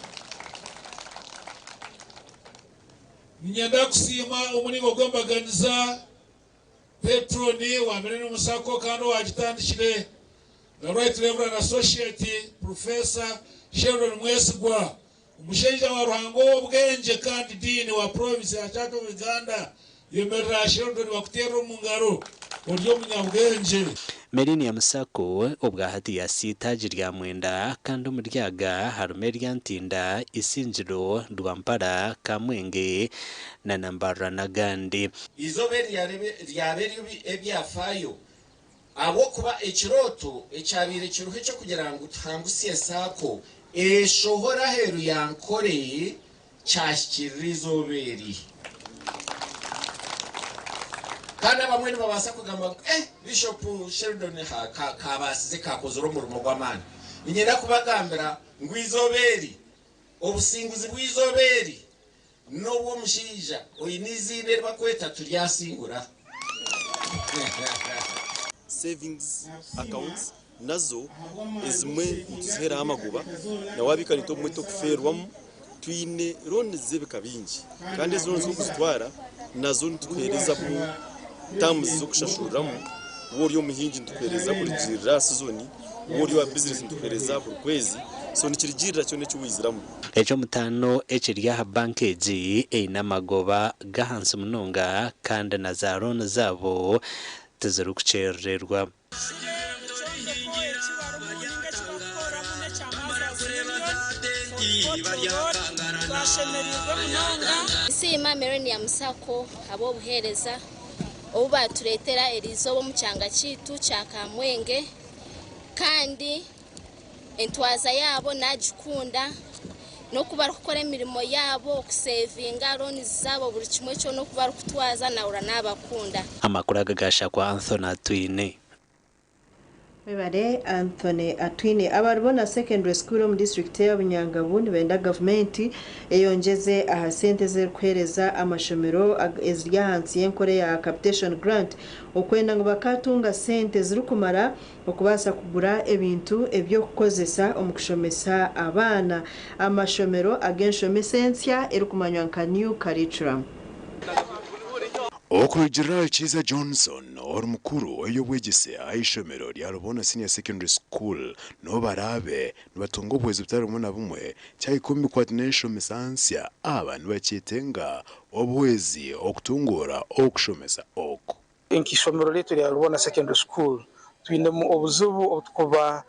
Niinyenda kusiima omuringo gw'embaganiza Petroni wa Millennium Sacco kandi owagitandikire, the Right Reverend Associate Professor Sheldon Mwesigwa, omushaija wa Ruhanga ow'obwengye kandi Dean wa Province ya Church of Uganda. Yemerera Sheldon bakuteerere omu ngaro, ori omunyabwengye. Millennium Sacco obwahati yasya eitaagi rya mwenda kandi omuri aga harimu erya Ntinda, Isingiro, Rwampara, Kamwenge na Nambarara n'agandi. Eizooba eri ryaba ery'ebyafaayo ahabw'okuba ekirooto ekyabaire kiriho eky'okugira ngu tuhangusye SACCO eshohore aheeru ya Nkore kyahikiirira eizooba eri. Kandi abamwe nibabaasa kugamba ngu, Eh, Bishop Sheldon kaabaasize kaakozire omurimo gw'amaani. Niinyenda kubagambira ngu eizooba eri, obusinguzi bw'eizooba eri, n'obw'omushaija oine eiziina eri barikweta Turyasingura. Savings accounts nazo ezimwe nituziheeraho amagoba na wabiika naitwe obumwe tokufeerwamu. Twine loans z'ebika bingi kandi ezi loans okuzitwara nazo nitukuheerezamu terms z'okushashuriramu. Waaba ori omuhingi nitukuheereza kurugiirira aha sizoni, waaba ori owa bizinesi nitukuheereza buri kwezi. So nikirugiirira kyona eki waiziramu. Eky'omutaano ekiri aha banka egi eine amagoba g'ahansi munonga kandi na za looni zaabo tizirikukyerererwa. Twashemereirwe munonga. Nsiima Millennium Sacco ahabw'obuheereza obu baatureetera eriizooba omu kyanga kyaitu kya Kamwenge kandi entwaza yaabo nagikunda n'oku barikukora emirimo yaabo, okusevinga loans zaabo buri kimwe kyona oku barikutwaza nahurira nabakunda. Amakuru aga gashakwa Anthony Atwine. Webare Anthony Atwine. Aba Rubona Secondary School omu disiturikiti eya Bunyangabu nibenda gavumenti eyongyeze aha sente ezerikuheereza amashomero eziri ahansi y'enkora eya capitation grant okwenda ngu bakatunga sente zirikumara okubaasa kugura ebintu eby'okukozesa omu kushomesa abaana. Amashomero ag'enshomesa ensya erikumanywa nka New Curriculum. Okurugiirira Kiiza Johnson ori mukuru w'eby'obwegyese aha ishomero rya Rubona Senior Secondary School n'obu baraabe nibatunga obuhwezi butari bumwe na bumwe kyahika omu bikwataine n'enshomesa nsya aba nibakyetenga obuhwezi okutunguura okushomesa oku. Nk'eishomero ryaitu erya Rubona Secondary School, twinemu obuzibu obu turikuba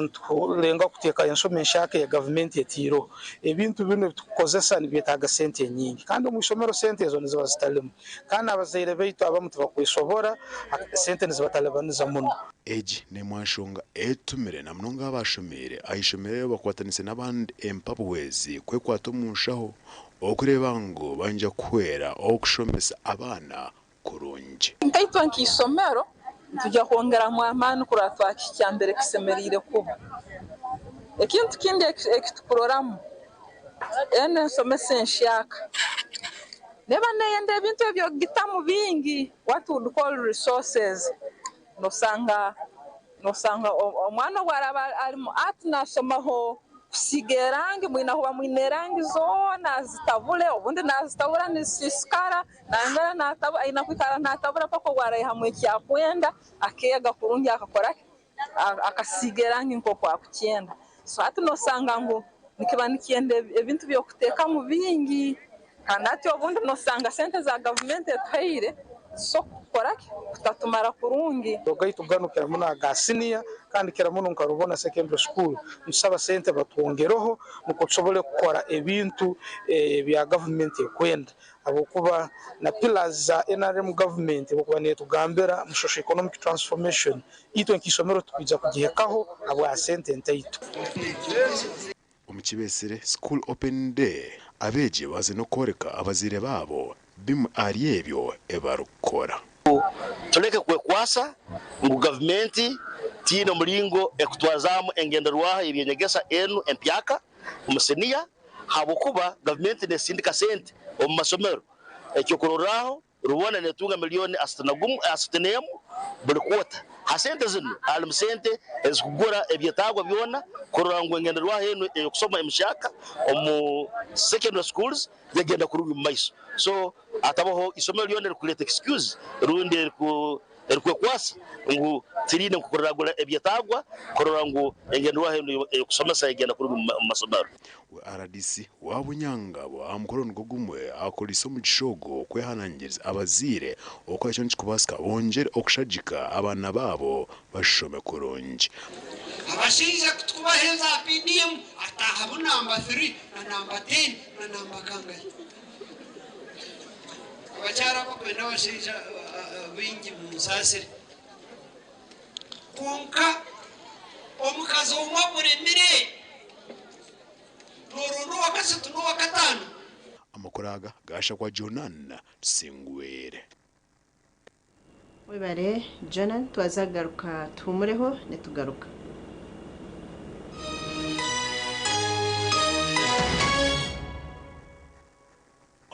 niturenga kuteeka enshoma enshaka eya gavumenti etaireho. Ebintu binu ebi turikukozesa nibyetaaga sente nyingi kandi omu ishomero sente ezo niziba zitarimu. Kandi n'abazaire baitu abamu tibakwesobora, sente nizibatalibaniza muno. Egi n'emwe aha nshonga etumire na munonga abashomeire aha ishomero eryo bakwatanise n'abandi empabuhwezi kwekwata omu nshaho okureeba ngu baija kuhwera okushomesa abaana kurungi. Nkaitwe nk'eishomero nitwija kwongeramu amaani kurora twakihikya mbere kisemeriire kuba. Ekintu kindi eki tukuroramu, enu ensomesa enhyaka neeba neyenda ebintu eby'okugitamu bingi, what we would call resources, nosanga Nosanga omwana obu araaba ari mu art naashomaho kusiiga erangi, mwine kuba mwine erangi zoona azitabure, obundi naazitabura nizisiisikara, nayongera naatabura, aine kwikara naatabura paka obu araihamu eki akwenda, akeega kurungi akakora ki, akasiiga erangi nk'oku akukyenda. So hati nosanga ngu nikiba nikyenda ebintu by'okuteekamu bingi. Kandi hati obundi nosanga sente za gavumenti etuhaire zisokutukora ki? Kutatumara kurungi. Agaitu ganu kira muno aga siniya kandi kira muno nka Rubona Secondary School nitusaba sente batwongereho nukwo tusobole kukora ebintu ebya gavumenti ekwenda habwokuba na pillars za nrm gavumenti ebwokuba netugambira mu socio economic transformation itwe nk'isomero titukwija kugihikaho habwa sente ntaito. Omu Kibesere School Open Day, abeegi baaze n'okworeka abazaire baabo bimwe ahari ebyo ebi barikukora. Tuleke kwekwasa ngu gavumenti tiine omuringo ekutwazamu engenderwaho y'eby'enyegesa enu empyaka omu siniya ahabw'okuba gavumenti nesindika sente omu masomero. Ekyokurorraho, Rubona netunga milioni 61 buri kwota. Ha sente zinu harimu sente ezikugura ebyetaagwa byona kurora ngu engenderwaho enu ey'okusoma emihyaka omu secondary schools yagenda kurungi omu maiso. So hatabaho isomero lyona erikureeta excuse rundi erikwekwasa ngu tiriine nkoku riragura ebyetaagwa kurora ngu engenderwaho enu ey'okusomesa yagenda kurungi omu masomero. We rdc wa Bunyangabo aha mukoro nigwo gumwe akoreise omugisha ogu kwehanangiriza abazaire okukora kyona ekirikubaasika bongyere okushagika abaana baabo bashome kurungi. Abashaija ku tukubaha eza PDM ataahamu namba thiri na namba teni na namba kangahi. Abakyara abakwenda abashaija baingi munsaasire. Kwonka omukazi omwe akuremire, nooronda owa kashatu n'owa kataano. Amakuru aga gaashakwa Jonan Tusingwire. Webare Jonan twaza kugaruka tuhumureho nitugaruka.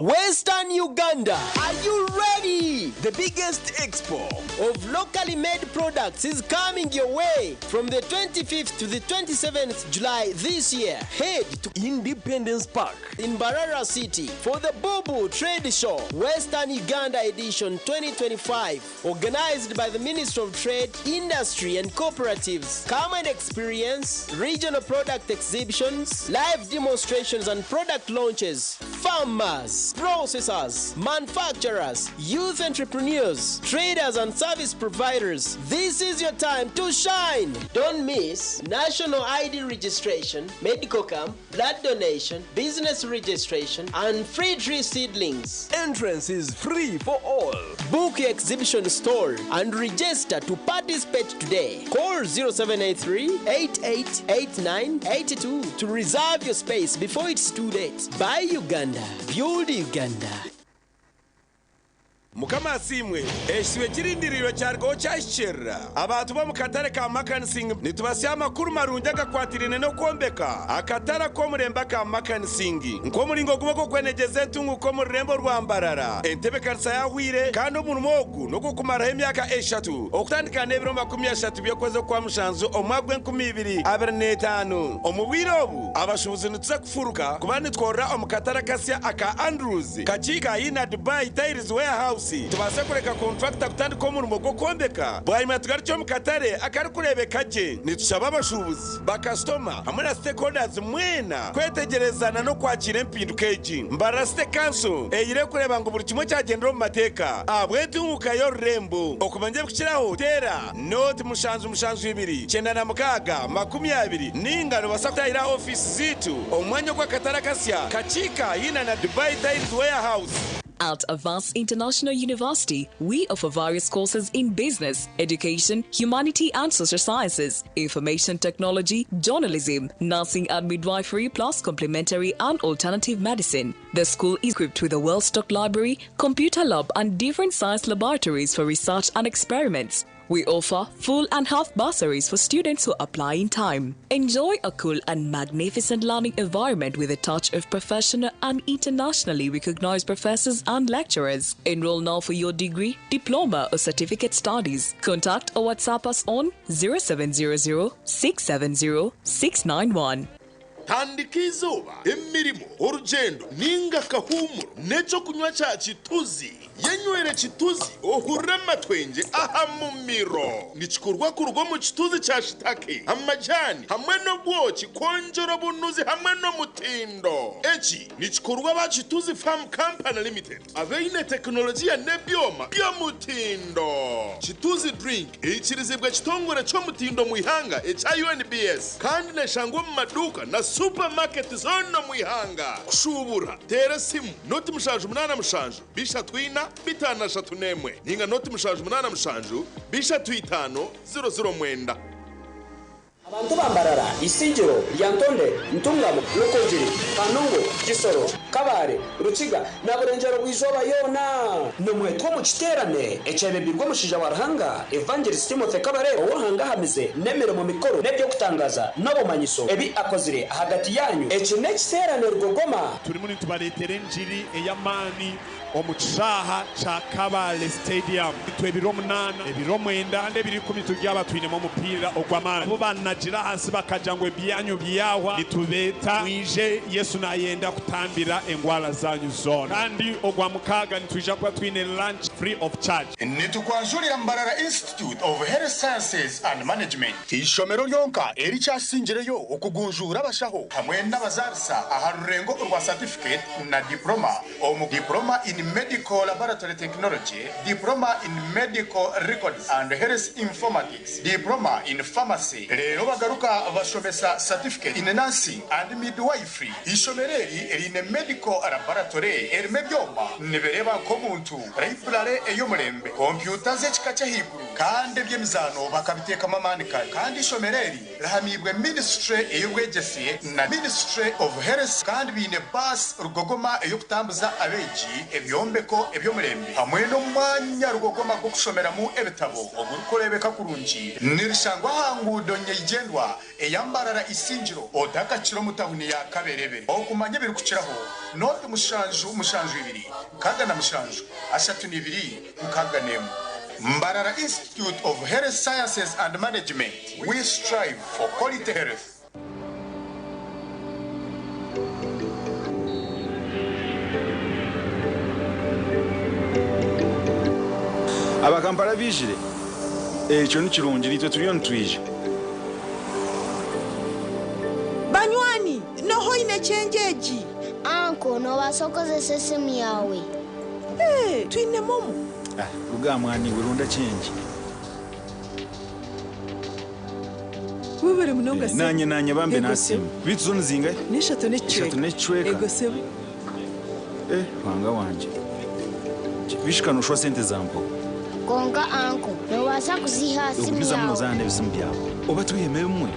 Western Uganda, are you ready? The biggest expo of locally made products is coming your way from the 25th to the 27th July this year. Head to Independence Park in Mbarara City for the Bubu Trade Show, Western Uganda Edition 2025, organized by the Ministry of Trade, Industry and Cooperatives. Come and experience regional product exhibitions, live demonstrations and product launches. Farmers, Farmers, processors, manufacturers, youth entrepreneurs, traders, and service providers, this is your time to shine. Don't miss national ID registration, medical camp, blood donation, business registration, and free tree seedlings. Entrance is free for all. Book your exhibition stall and register to participate today. Call 0783 888982 to reserve your space before it's too late. Buy Uganda, build Uganda. Mukama asiimwe, ekisibo ekirindirirwe kyarigaho kyahikirira. Abantu b'omu katare ka Makanising nitubasya amakuru marungi agakwatiraine n'okwombeka akatare ak'omurembe aka Makanising nk'omuringo gumwe gw'okwenegyeza entunguka omu rurembo rwa Mbarara. Entebeekanisa yahwire kandi omurimo ogu n'ogw'okumaraho emyaka eshatu okutandika n'ebiro 30 by'okwezi Okwamushanju omwaka gw'e 2025. Omu bwire obu, abashuubuzi nituza kufuruka kuba nitworora omu katare akasya aka Andrews Kakiika haihi na Dubai Tiles Warehouse tubaase kureka kontrakita kutandika omurimo gw'okwombeka bwanyima tugarukye omu katare akarikureebeka gye. Nitushaba abashuubuzi, bakasitoma hamwe na stakeholders mwena kwetegyerezana n'okwakiira empinduka egi. Mbarara City Council eire kureeba ngu buri kimwe kyagyendera omu mateeka ahabw'entunguka y'orurembo. Okumanya ebirikukiraho teera 0 7 7 2 96 20 ninga nobaasa kutahira aha ofiisi zaitu omu mwanya ogw'akatare akasya Kakiika haihi na Dubai Tiles Warehouse. At Avance International University, we offer various courses in business, education, humanity and social sciences, information technology, journalism, nursing and midwifery, plus complementary and alternative medicine. The school is equipped with a well stocked library, computer lab, and different science laboratories for research and experiments. We offer full and half bursaries for students who apply in time. Enjoy a cool and magnificent learning environment with a touch of professional and internationally recognized professors and lecturers. Enroll now for your degree, diploma, or certificate studies. Contact or WhatsApp us on 0700 670 691. Tandika izooba, emirimo, orugyendo ninga akahumuro n'ekyokunywa kya Kituzi. Yenywere Kituzi ohurire amatwengye aha mumiro. Nikikorwa kuruga omu kituzi kya shitake, amajani hamwe n'obwoki kwongyera obunuzi hamwe n'omutindo. Eki nikikorwa aba Kituzi Farm Company Limited abaine tekinologiya n'ebyoma by'omutindo. Kituzi Drink eikirizibwa ekitongore ky'omutindo mu ihanga ekya UNBS kandi neshangwa omu maduuka na supermarket zoona omu ihanga. Kushuubura teera esimu 0 787 34 531 ninga 0 787 35 009. Abantu bambarara, Isingiro, Lyantonde, Ntungamo, Rukungiri, Kanungu, Kisoro, Kabare, Rukiga na Burengero bw'izooba yoona, nimwetwa omu kiteerane ekyebembirwe omushaija wa Ruhanga, Evangelist Timothy Kabare, ow'Oruhanga ahamize n'emirimo mikuru n'eby'okutangaza n'obumanyiso ebi akozire ahagati yanyu. Eki n'ekiteerane rugogoma. Turimu nitubareetera enjiri ey'amaani omu kishaaha kya Kabale Stadium. Itwe ebiro 8, ebiro 9 kandi ebiro 10 turyaba twinemu omupiira ogw'amaani. Abo banagira ahansi bakagira ngu ebyanyu byahwa, nitubeeta mwije, Yesu nayenda kutambira engwara zanyu zoona. Kandi ogwa mukaaga nitwija kuba twine lunch free of charge. Nitukwanjurira Mbarara Institute of Health Sciences and Management, ishomero ryonka erikyasingireyo okugunjura abashaho hamwe n'abazarisa aha rurengo rwa certificate na diploma omu diploma in medical laboratory technology, diploma in medical records and health informatics, diploma in pharmacy. Rero bagaruka bashomesa certificate in nursing and midwifery. Ishomero eri erine medical laboratory erimo ebyoma nibireba nk'omuntu, library ey'omurembe, kompyuta z'ekika ky'ahaiguru kandi eby'emizaano bakabiteekamu amaani kare. Kandi ishomero eri rihamibwe ministry ey'obwegyese na Ministry of Health, kandi biine baasi rugogoma ey'okutambuza abeegi, ebyombeko eby'omurembe hamwe n'omwanya rugogoma gw'okushomeramu ebitabo ogurikureebeka kurungi. Nirishangwa aha nguudo nyeigyendwa eyambarara Isingiro otakakira omu tawuni ya Kaberebere. Okumanya ebirikukiraho 0 7 7 2 67 32 61. Mbarara Institute of Health Sciences and Management, we strive for quality health. Abakampala bijire, ekyo ni kirungi, nitwe turiyo nitwija. Banywani, noho ine kyenjeji. Anko. Anko, noobaasa kukozesa esimu yaawe. Hey, twine momo. Ah, ruga mwani ronda change. Webare munonga sebo. Nanye nanye bambe Ego nasimu. Bitu zone zingahe? N'eshatu n'ekicweka. Eshatu n'ekicweka. Ego sebo. Eh, wanga wanje. Bishikano ushwa sente zampo. Konka anko, noobaasa kuziha aha simu Okumiza muno yaawe. zana ebisimu byawe. Oba tuyeme bimwe.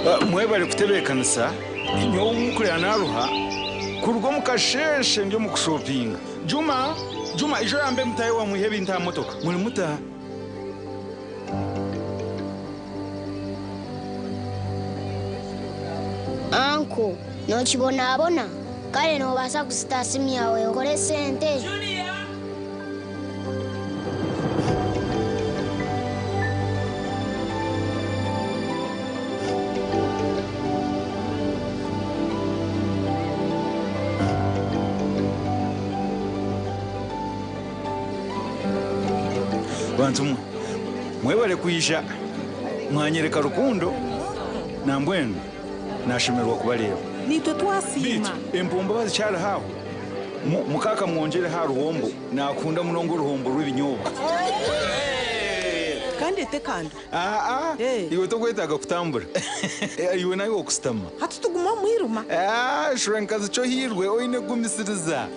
Ah, Mwebale kutebeekanisa nyowe omukurira naruha kuruga omu kasheshe ndi omu kushopinga. Juma, Juma ijo yambe mutahe wamwihe ebintu aha motoka. Muri mutaha. Anko, nookibonabona. Kale noobaasa kuzita aha simu yaawe okore sente. Bantu mwe mwebale kwija mwanyereka rukundo nambwenu nashemerwa kubareba. Nitwe twasiima. Empombo bazikyari aho mukaka mwongere ha ruhombo nakunda munonga oruhombo rw'ebinyobwa. Kandi etekando. Aa, iwe tokwetaaga kutambura. Iwe nawe okusitama. Hati tuguma omwiruma. Ah, shura nkazi kyo hirwe oine kugumisiriza.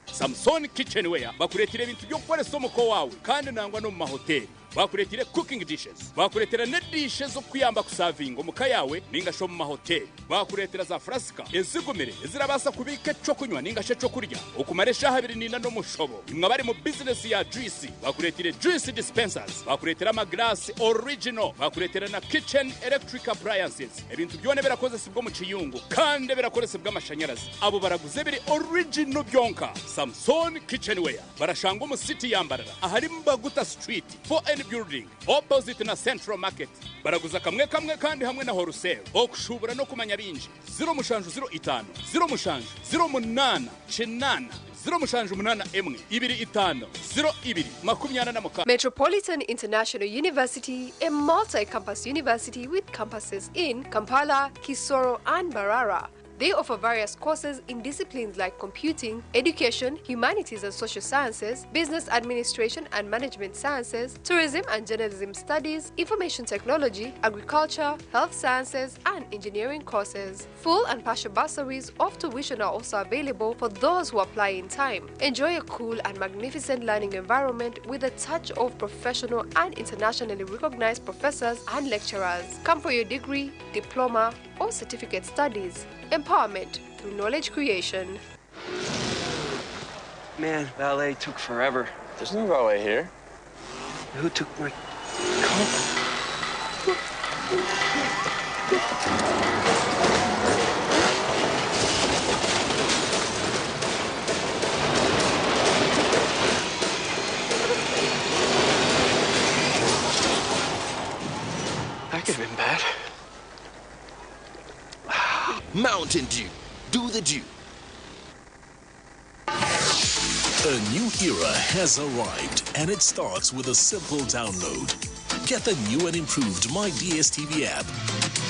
Samson Kitchenware bakuretera ebintu by'okukoresa omuko wawe kandi nangwa no mu mahoteli. Bakuretire cooking dishes, bakuretera ne dishes zo kuyamba kusavinga omuka yawe ninga sho mu mahoteli. Bakuretera za frasika ezigumire ezirabasa kubika eco kunywa ninga she eco kurya okumara eshaha abiri nina n'omushobo. Imwe abari mu business ya juice, bakuretire juice dispensers, bakuretera amaglasi original, bakuretera na kitchen electric appliances. Ebintu byona birakozesebwa mu kiyungu kandi birakoresebwa amashanyarazi. Abo baraguze biri original byonka. Samson Kitchenware barashanga omu city ya Mbarara ahari Mbaguta Street 4N building opposite na Central Market. Baraguza kamwe kamwe kandi hamwe na wholesale. Okushubura no kumanya bingi 0705 07 08 8 078 25 02 26. Metropolitan International University, a multi-campus university with campuses in Kampala, Kisoro, and Mbarara. They offer various courses in disciplines like computing, education, humanities and social sciences, business administration and management sciences, tourism and journalism studies, information technology, agriculture, health sciences, and engineering courses. Full and partial bursaries of tuition are also available for those who apply in time. Enjoy a cool and magnificent learning environment with a touch of professional and internationally recognized professors and lecturers. Come for your degree, diploma, or certificate studies. Empowerment through knowledge creation. Man, valet took forever. There's no valet here. Who took my car? That could have been bad. Mountain Dew. Do the dew. A new era has arrived, and it starts with a simple download. Get the new and improved My DSTV app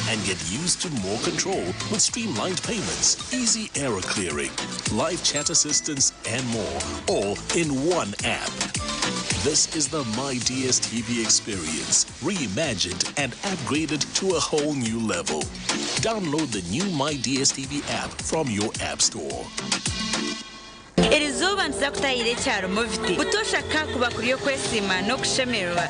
and get used to more control with streamlined payments, easy error clearing, live chat assistance, and more, all in one app. This is the My DSTV experience, reimagined and upgraded to a whole new level. Download the new My DSTV app from your app store. Eri zuba ntuza kutahira ekyaro moviti butosha kakuba kuri yo kwesima n'okushemererwa.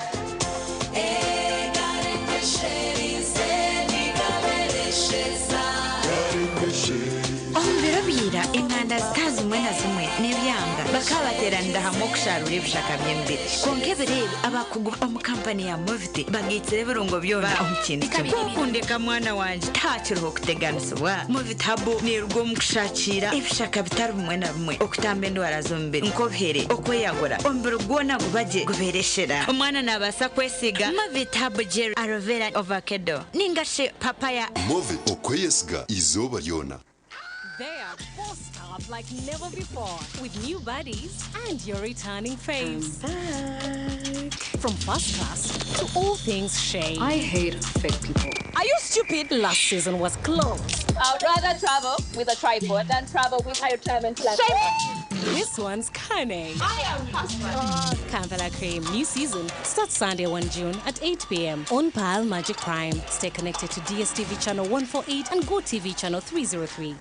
Omu biro bira enganda zitazimwe na zimwe n'ebyanga. Bakaba bateeranira hamwe okusharura ebishaka by'emibiri. Kwonka ebiro ebi abakugu omu kampani ya Moviti bagaitsire ebirungo byona omu kintu kimwe. Kukundeka mwana wangye tihakiriho kuteganisibwa. Moviti Habo neeruga omu kushakira ebishaka bitari bimwe na bimwe okutamba endwara z'omubiri nk'obuhere, okweyagura, omubiri gwona gubagye gubeereshera. Omwana naabaasa kwesiiga Moviti Habo Gel Aloe Vera Avocado ninga shi Papaya. Movit okweyesiga izooba ryona. They are bossed up like never before with new buddies and your returning faves. From first class to all things shade. I hate fake people. Are you stupid? Last season was close. I'd rather travel with a tripod than travel with a retirement plan. This one's cunning. I am passport. Kampala Cream, new season starts Sunday 1 June at 8 p.m. on Pearl Magic Prime. Stay connected to DSTV channel 148 and GoTV channel 303.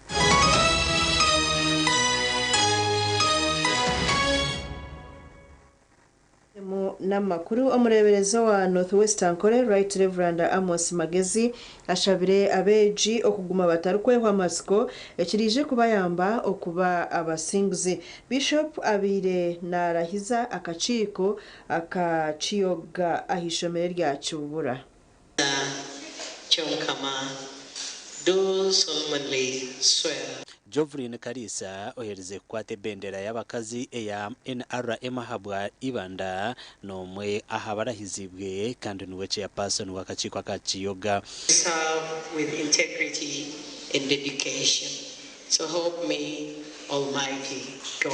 Mu n'amakuru omureeberezi wa North West Ankole Right Reverend Amos Magezi ashabire abeegi okuguma batarikwehwa amatsiko ekiriije kubayamba okuba abasinguzi. Bishop abaire naarahiza akakiiko aka Kiyoga aha ishomero rya Kibubura. Kyomukama do solemnly swear. Jovelyn Kalisa oheerize kukwata ebendera y'abakazi eya NRM ahabwa Ibanda n'omwe aha barahizibwe kandi niwe chairperson w'akakiiko aka Kiyoga. Serve with integrity and dedication. So help me, Almighty God.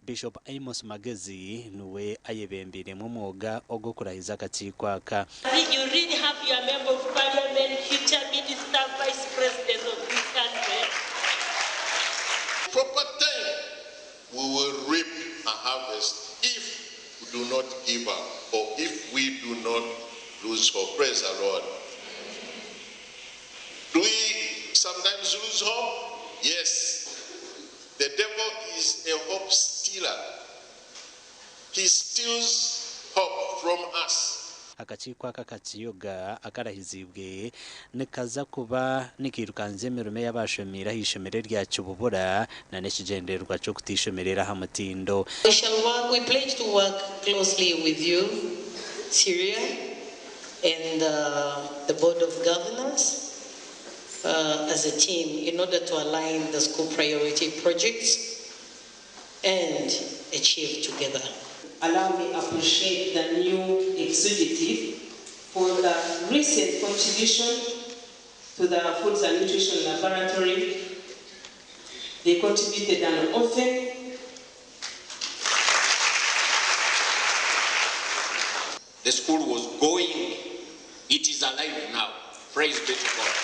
Bishop Amos Magezi niwe ayebembeiremu omwoga ogw'okurahiza akakiiko aka. You really have your member of parliament, future minister, vice president of this country. Proper time, we will reap a harvest if we do not give up or if we do not lose hope. Praise the Lord. Do we sometimes lose hope? Yes. The devil is a hope stealer. He steals hope from us. Akakiiko aka kakiyoga akarahizibwe nikaza kuba nikirukanza emirimo ey'abashomiire aha ishomero rya Kibubura na n'ekigyendererwa ky'okutishomerera aha mutindo. We shall work, we pledge to work closely with you, Syria, and the Board of Governors as a team in order to align the school priority projects and achieve together. Allow me appreciate the new executive for the recent contribution to the Foods and Nutrition Laboratory. They contributed an oven. The school was going. It is alive now. Praise be to God.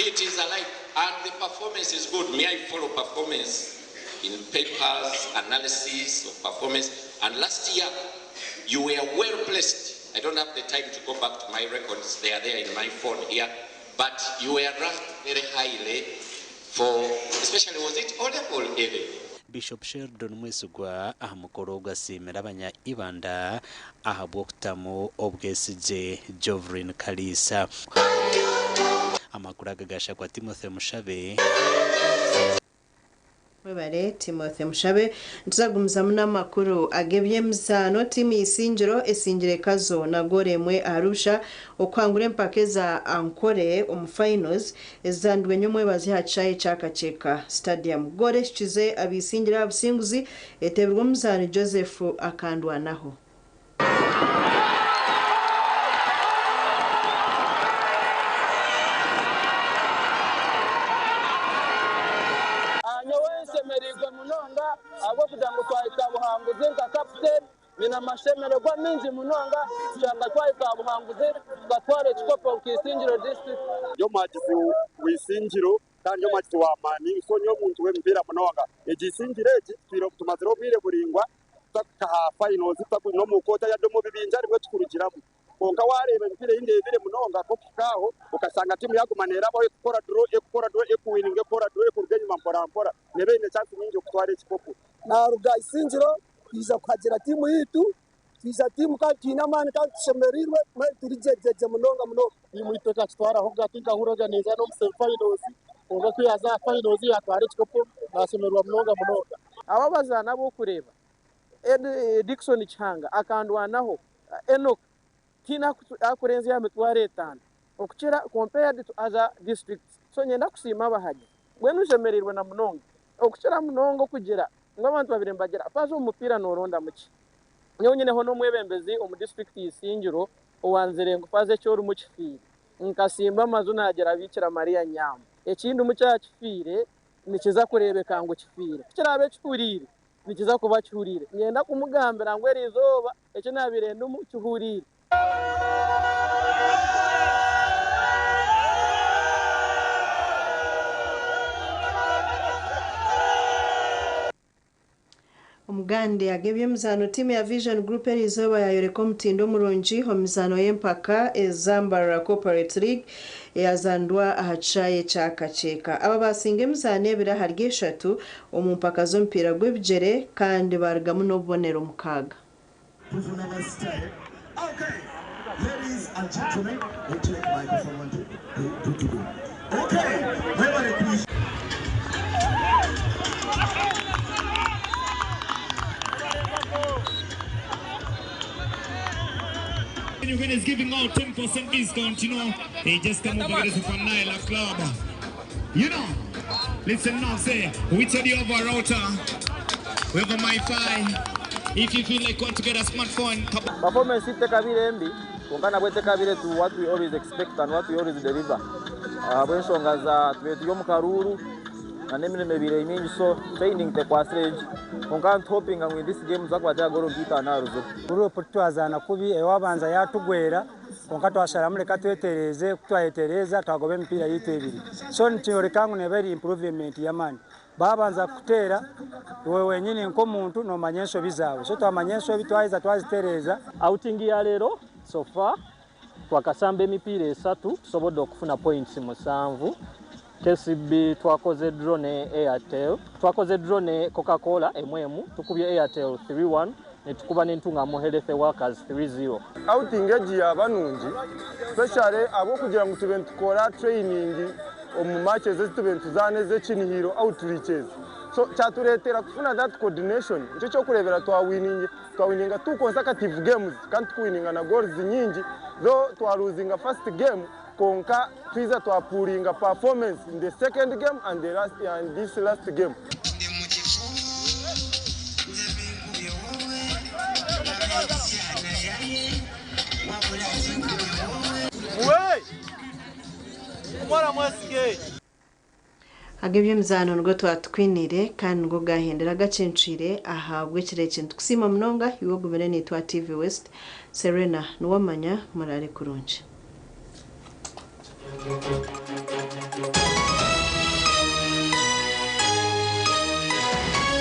It is alive. And the performance is good. May I follow performance in papers, analysis of performance. And last year, you were well placed. I don't have the time to go back to my records. They are there in my phone here. But you were ranked very highly for, especially, was it O level, A level? Bishop Sheldon Mwesigwa aha mukoro ogwo asiimire abanya Ibanda ahabw'okutamu obwesigye Jovelyn Kalisa. Amakuru aga gashakwa Timothy Mushabe. Mwebare Timothy Mushabe. Nituzagumizamu n'amakuru ag'ebyemizaano. Tiimu Isingiro esingire Kazo na goolo emwe Arusha okwangura empaka eza Ankole omu finals ezandwe nyomwebazi aha kishayi ekya Kakyeka Stadium. Goolo ehikize abisingiro aha businguzi etebirwe omuzaani Joseph Akandwanaho. Nyowe nshemereirwe munonga ahabw'okugira ngu twahika buhanguzi nka kaputeni nyine amashemererwa mingi munonga kugira twahika buhanguzi tukatwara ekikopo nk'Isingiro District. Ndi omuhagizi w'Isingiro kandi ndi omuhagizi wa maani, so nyowe omuntu w'emipiira munonga. Egi Isingiro egi tumazire obwire buraingwa tutakuhika aha finals, n'omu koota yadde omu bibinja rimwe tukurugiramu. Kwonka waareeba emipiira ei ndeebire munonga nk'okuhika aho okashanga tiimu yaguma neerabaho ekukora draw, ekukora draw, ekuwininga, ekukora draw, ekuruga enyima mpora mpora, neeba eine chance nyingi okutwara ekikopo. Naaruga Isingiro twija kuhagira tiimu yaitu, twija tiimu kandi twine amaani kandi tushemereirwe mbwenu turi gyegyegye munonga munonga. Tiimu yaitu ekakitwaraho hati nkahurira neeza n'omu semi finals, kwonka ku yaaza aha finals yaatwara ekikopo naashemererwa munonga munonga. Abo abazaani abu orikureeba, Dickson Kihanga akandwanaho, Enock tihaine akurenzya aha mitwaro etaano okukira compared to other districts. So niinyenda kusiima abahagi. Mbwenu nshemereirwe na munonga okukira munonga okugira ngu abantu babaire nibagira faaza omu mupiira noorondamu ki? Nyowe nyineho n'omwebembezi omu disiturikiti ya Isingiro owanzire ngu faaza eki orimu kifiire. Nkasimba amaju naagira Bikira Maria Nyamba. Eki ndimu kyaba kifiire nikiza kureebeka ngu kifiire. Ku kiraabe kihuriire nikiza kuba kihuriire. Niinyenda kumugambira ngu eriizooba eki naabaire ndimu kihuriire. Omugande ag'eby'emizaano tiimu ya Vision Group eriizooba yayoreka omutindo omurungi omu mizaano y'empaka eza Mbarara Corporate League eyazandwa aha kishaayi ekya Kakyeka. Aba baasinga emizaano ebiri ahari eshatu omu mpaka z'omupiira gw'ebigyere kandi baarugamu n'obubonero mukaaga. Is giving out 10% discount, you know. He just come over here from Nile Club. You know, listen now, say, we tell you over router, we have a MiFi. If you feel like want to get a smartphone, Performance tekabire mbi kwonka nabwo tekabire to what we always expect and what we always deliver. Ahabw'enshonga za tube turi omu karuuru na n'emirimo ebaire mingi so training tekwasire gye kwonka nituhopinga ngu in this game tuza kubateera goolo nk'itaano aha ruziro. Guruupu twazaana kubi ewabanza yatugwera kwonka twasharamu reka twetereeze ku twayetereeza twagoba emipiira yaitu ebiri so nikyoreka ngu neeba eri improvement y'amaani. Baabanza kukuteera iwe wenyini nk'omuntu noomanya enshobi zaawe so twamanya enshobi twaheza twazitereeza. Outing ya leero so far twakasamba emipiira esatu tusobodde okufuna points musanvu. KCB twakoze draw ne Airtel, twakoze draw ne Coca-Cola emu emu, tukubye Airtel 3-1 netukuba n'Entungamo Health Workers 3-0. Outing egi yaaba nungi especially ahabw'okugira ngu tube nitukora training omu matches ezi tube nituzaana ez'ekinihiro outreaches so kyatureetera kufuna that coordination nikyo ky'okureebera twawininga two consecutive games kandi tukuwininga na goals nyingi though twaluzinga first game kwonka twiza twapuringa performance in the second game and, the last, and this last game. Ag'eby'emizaano nigo twatukwiniire kandi nigo gaahendera gacencwire ahabw'ekiro eki. Nitukusiima munonga iwe ogumire naitwe aha TV West. Serena Niwamanya, muraare kurungi.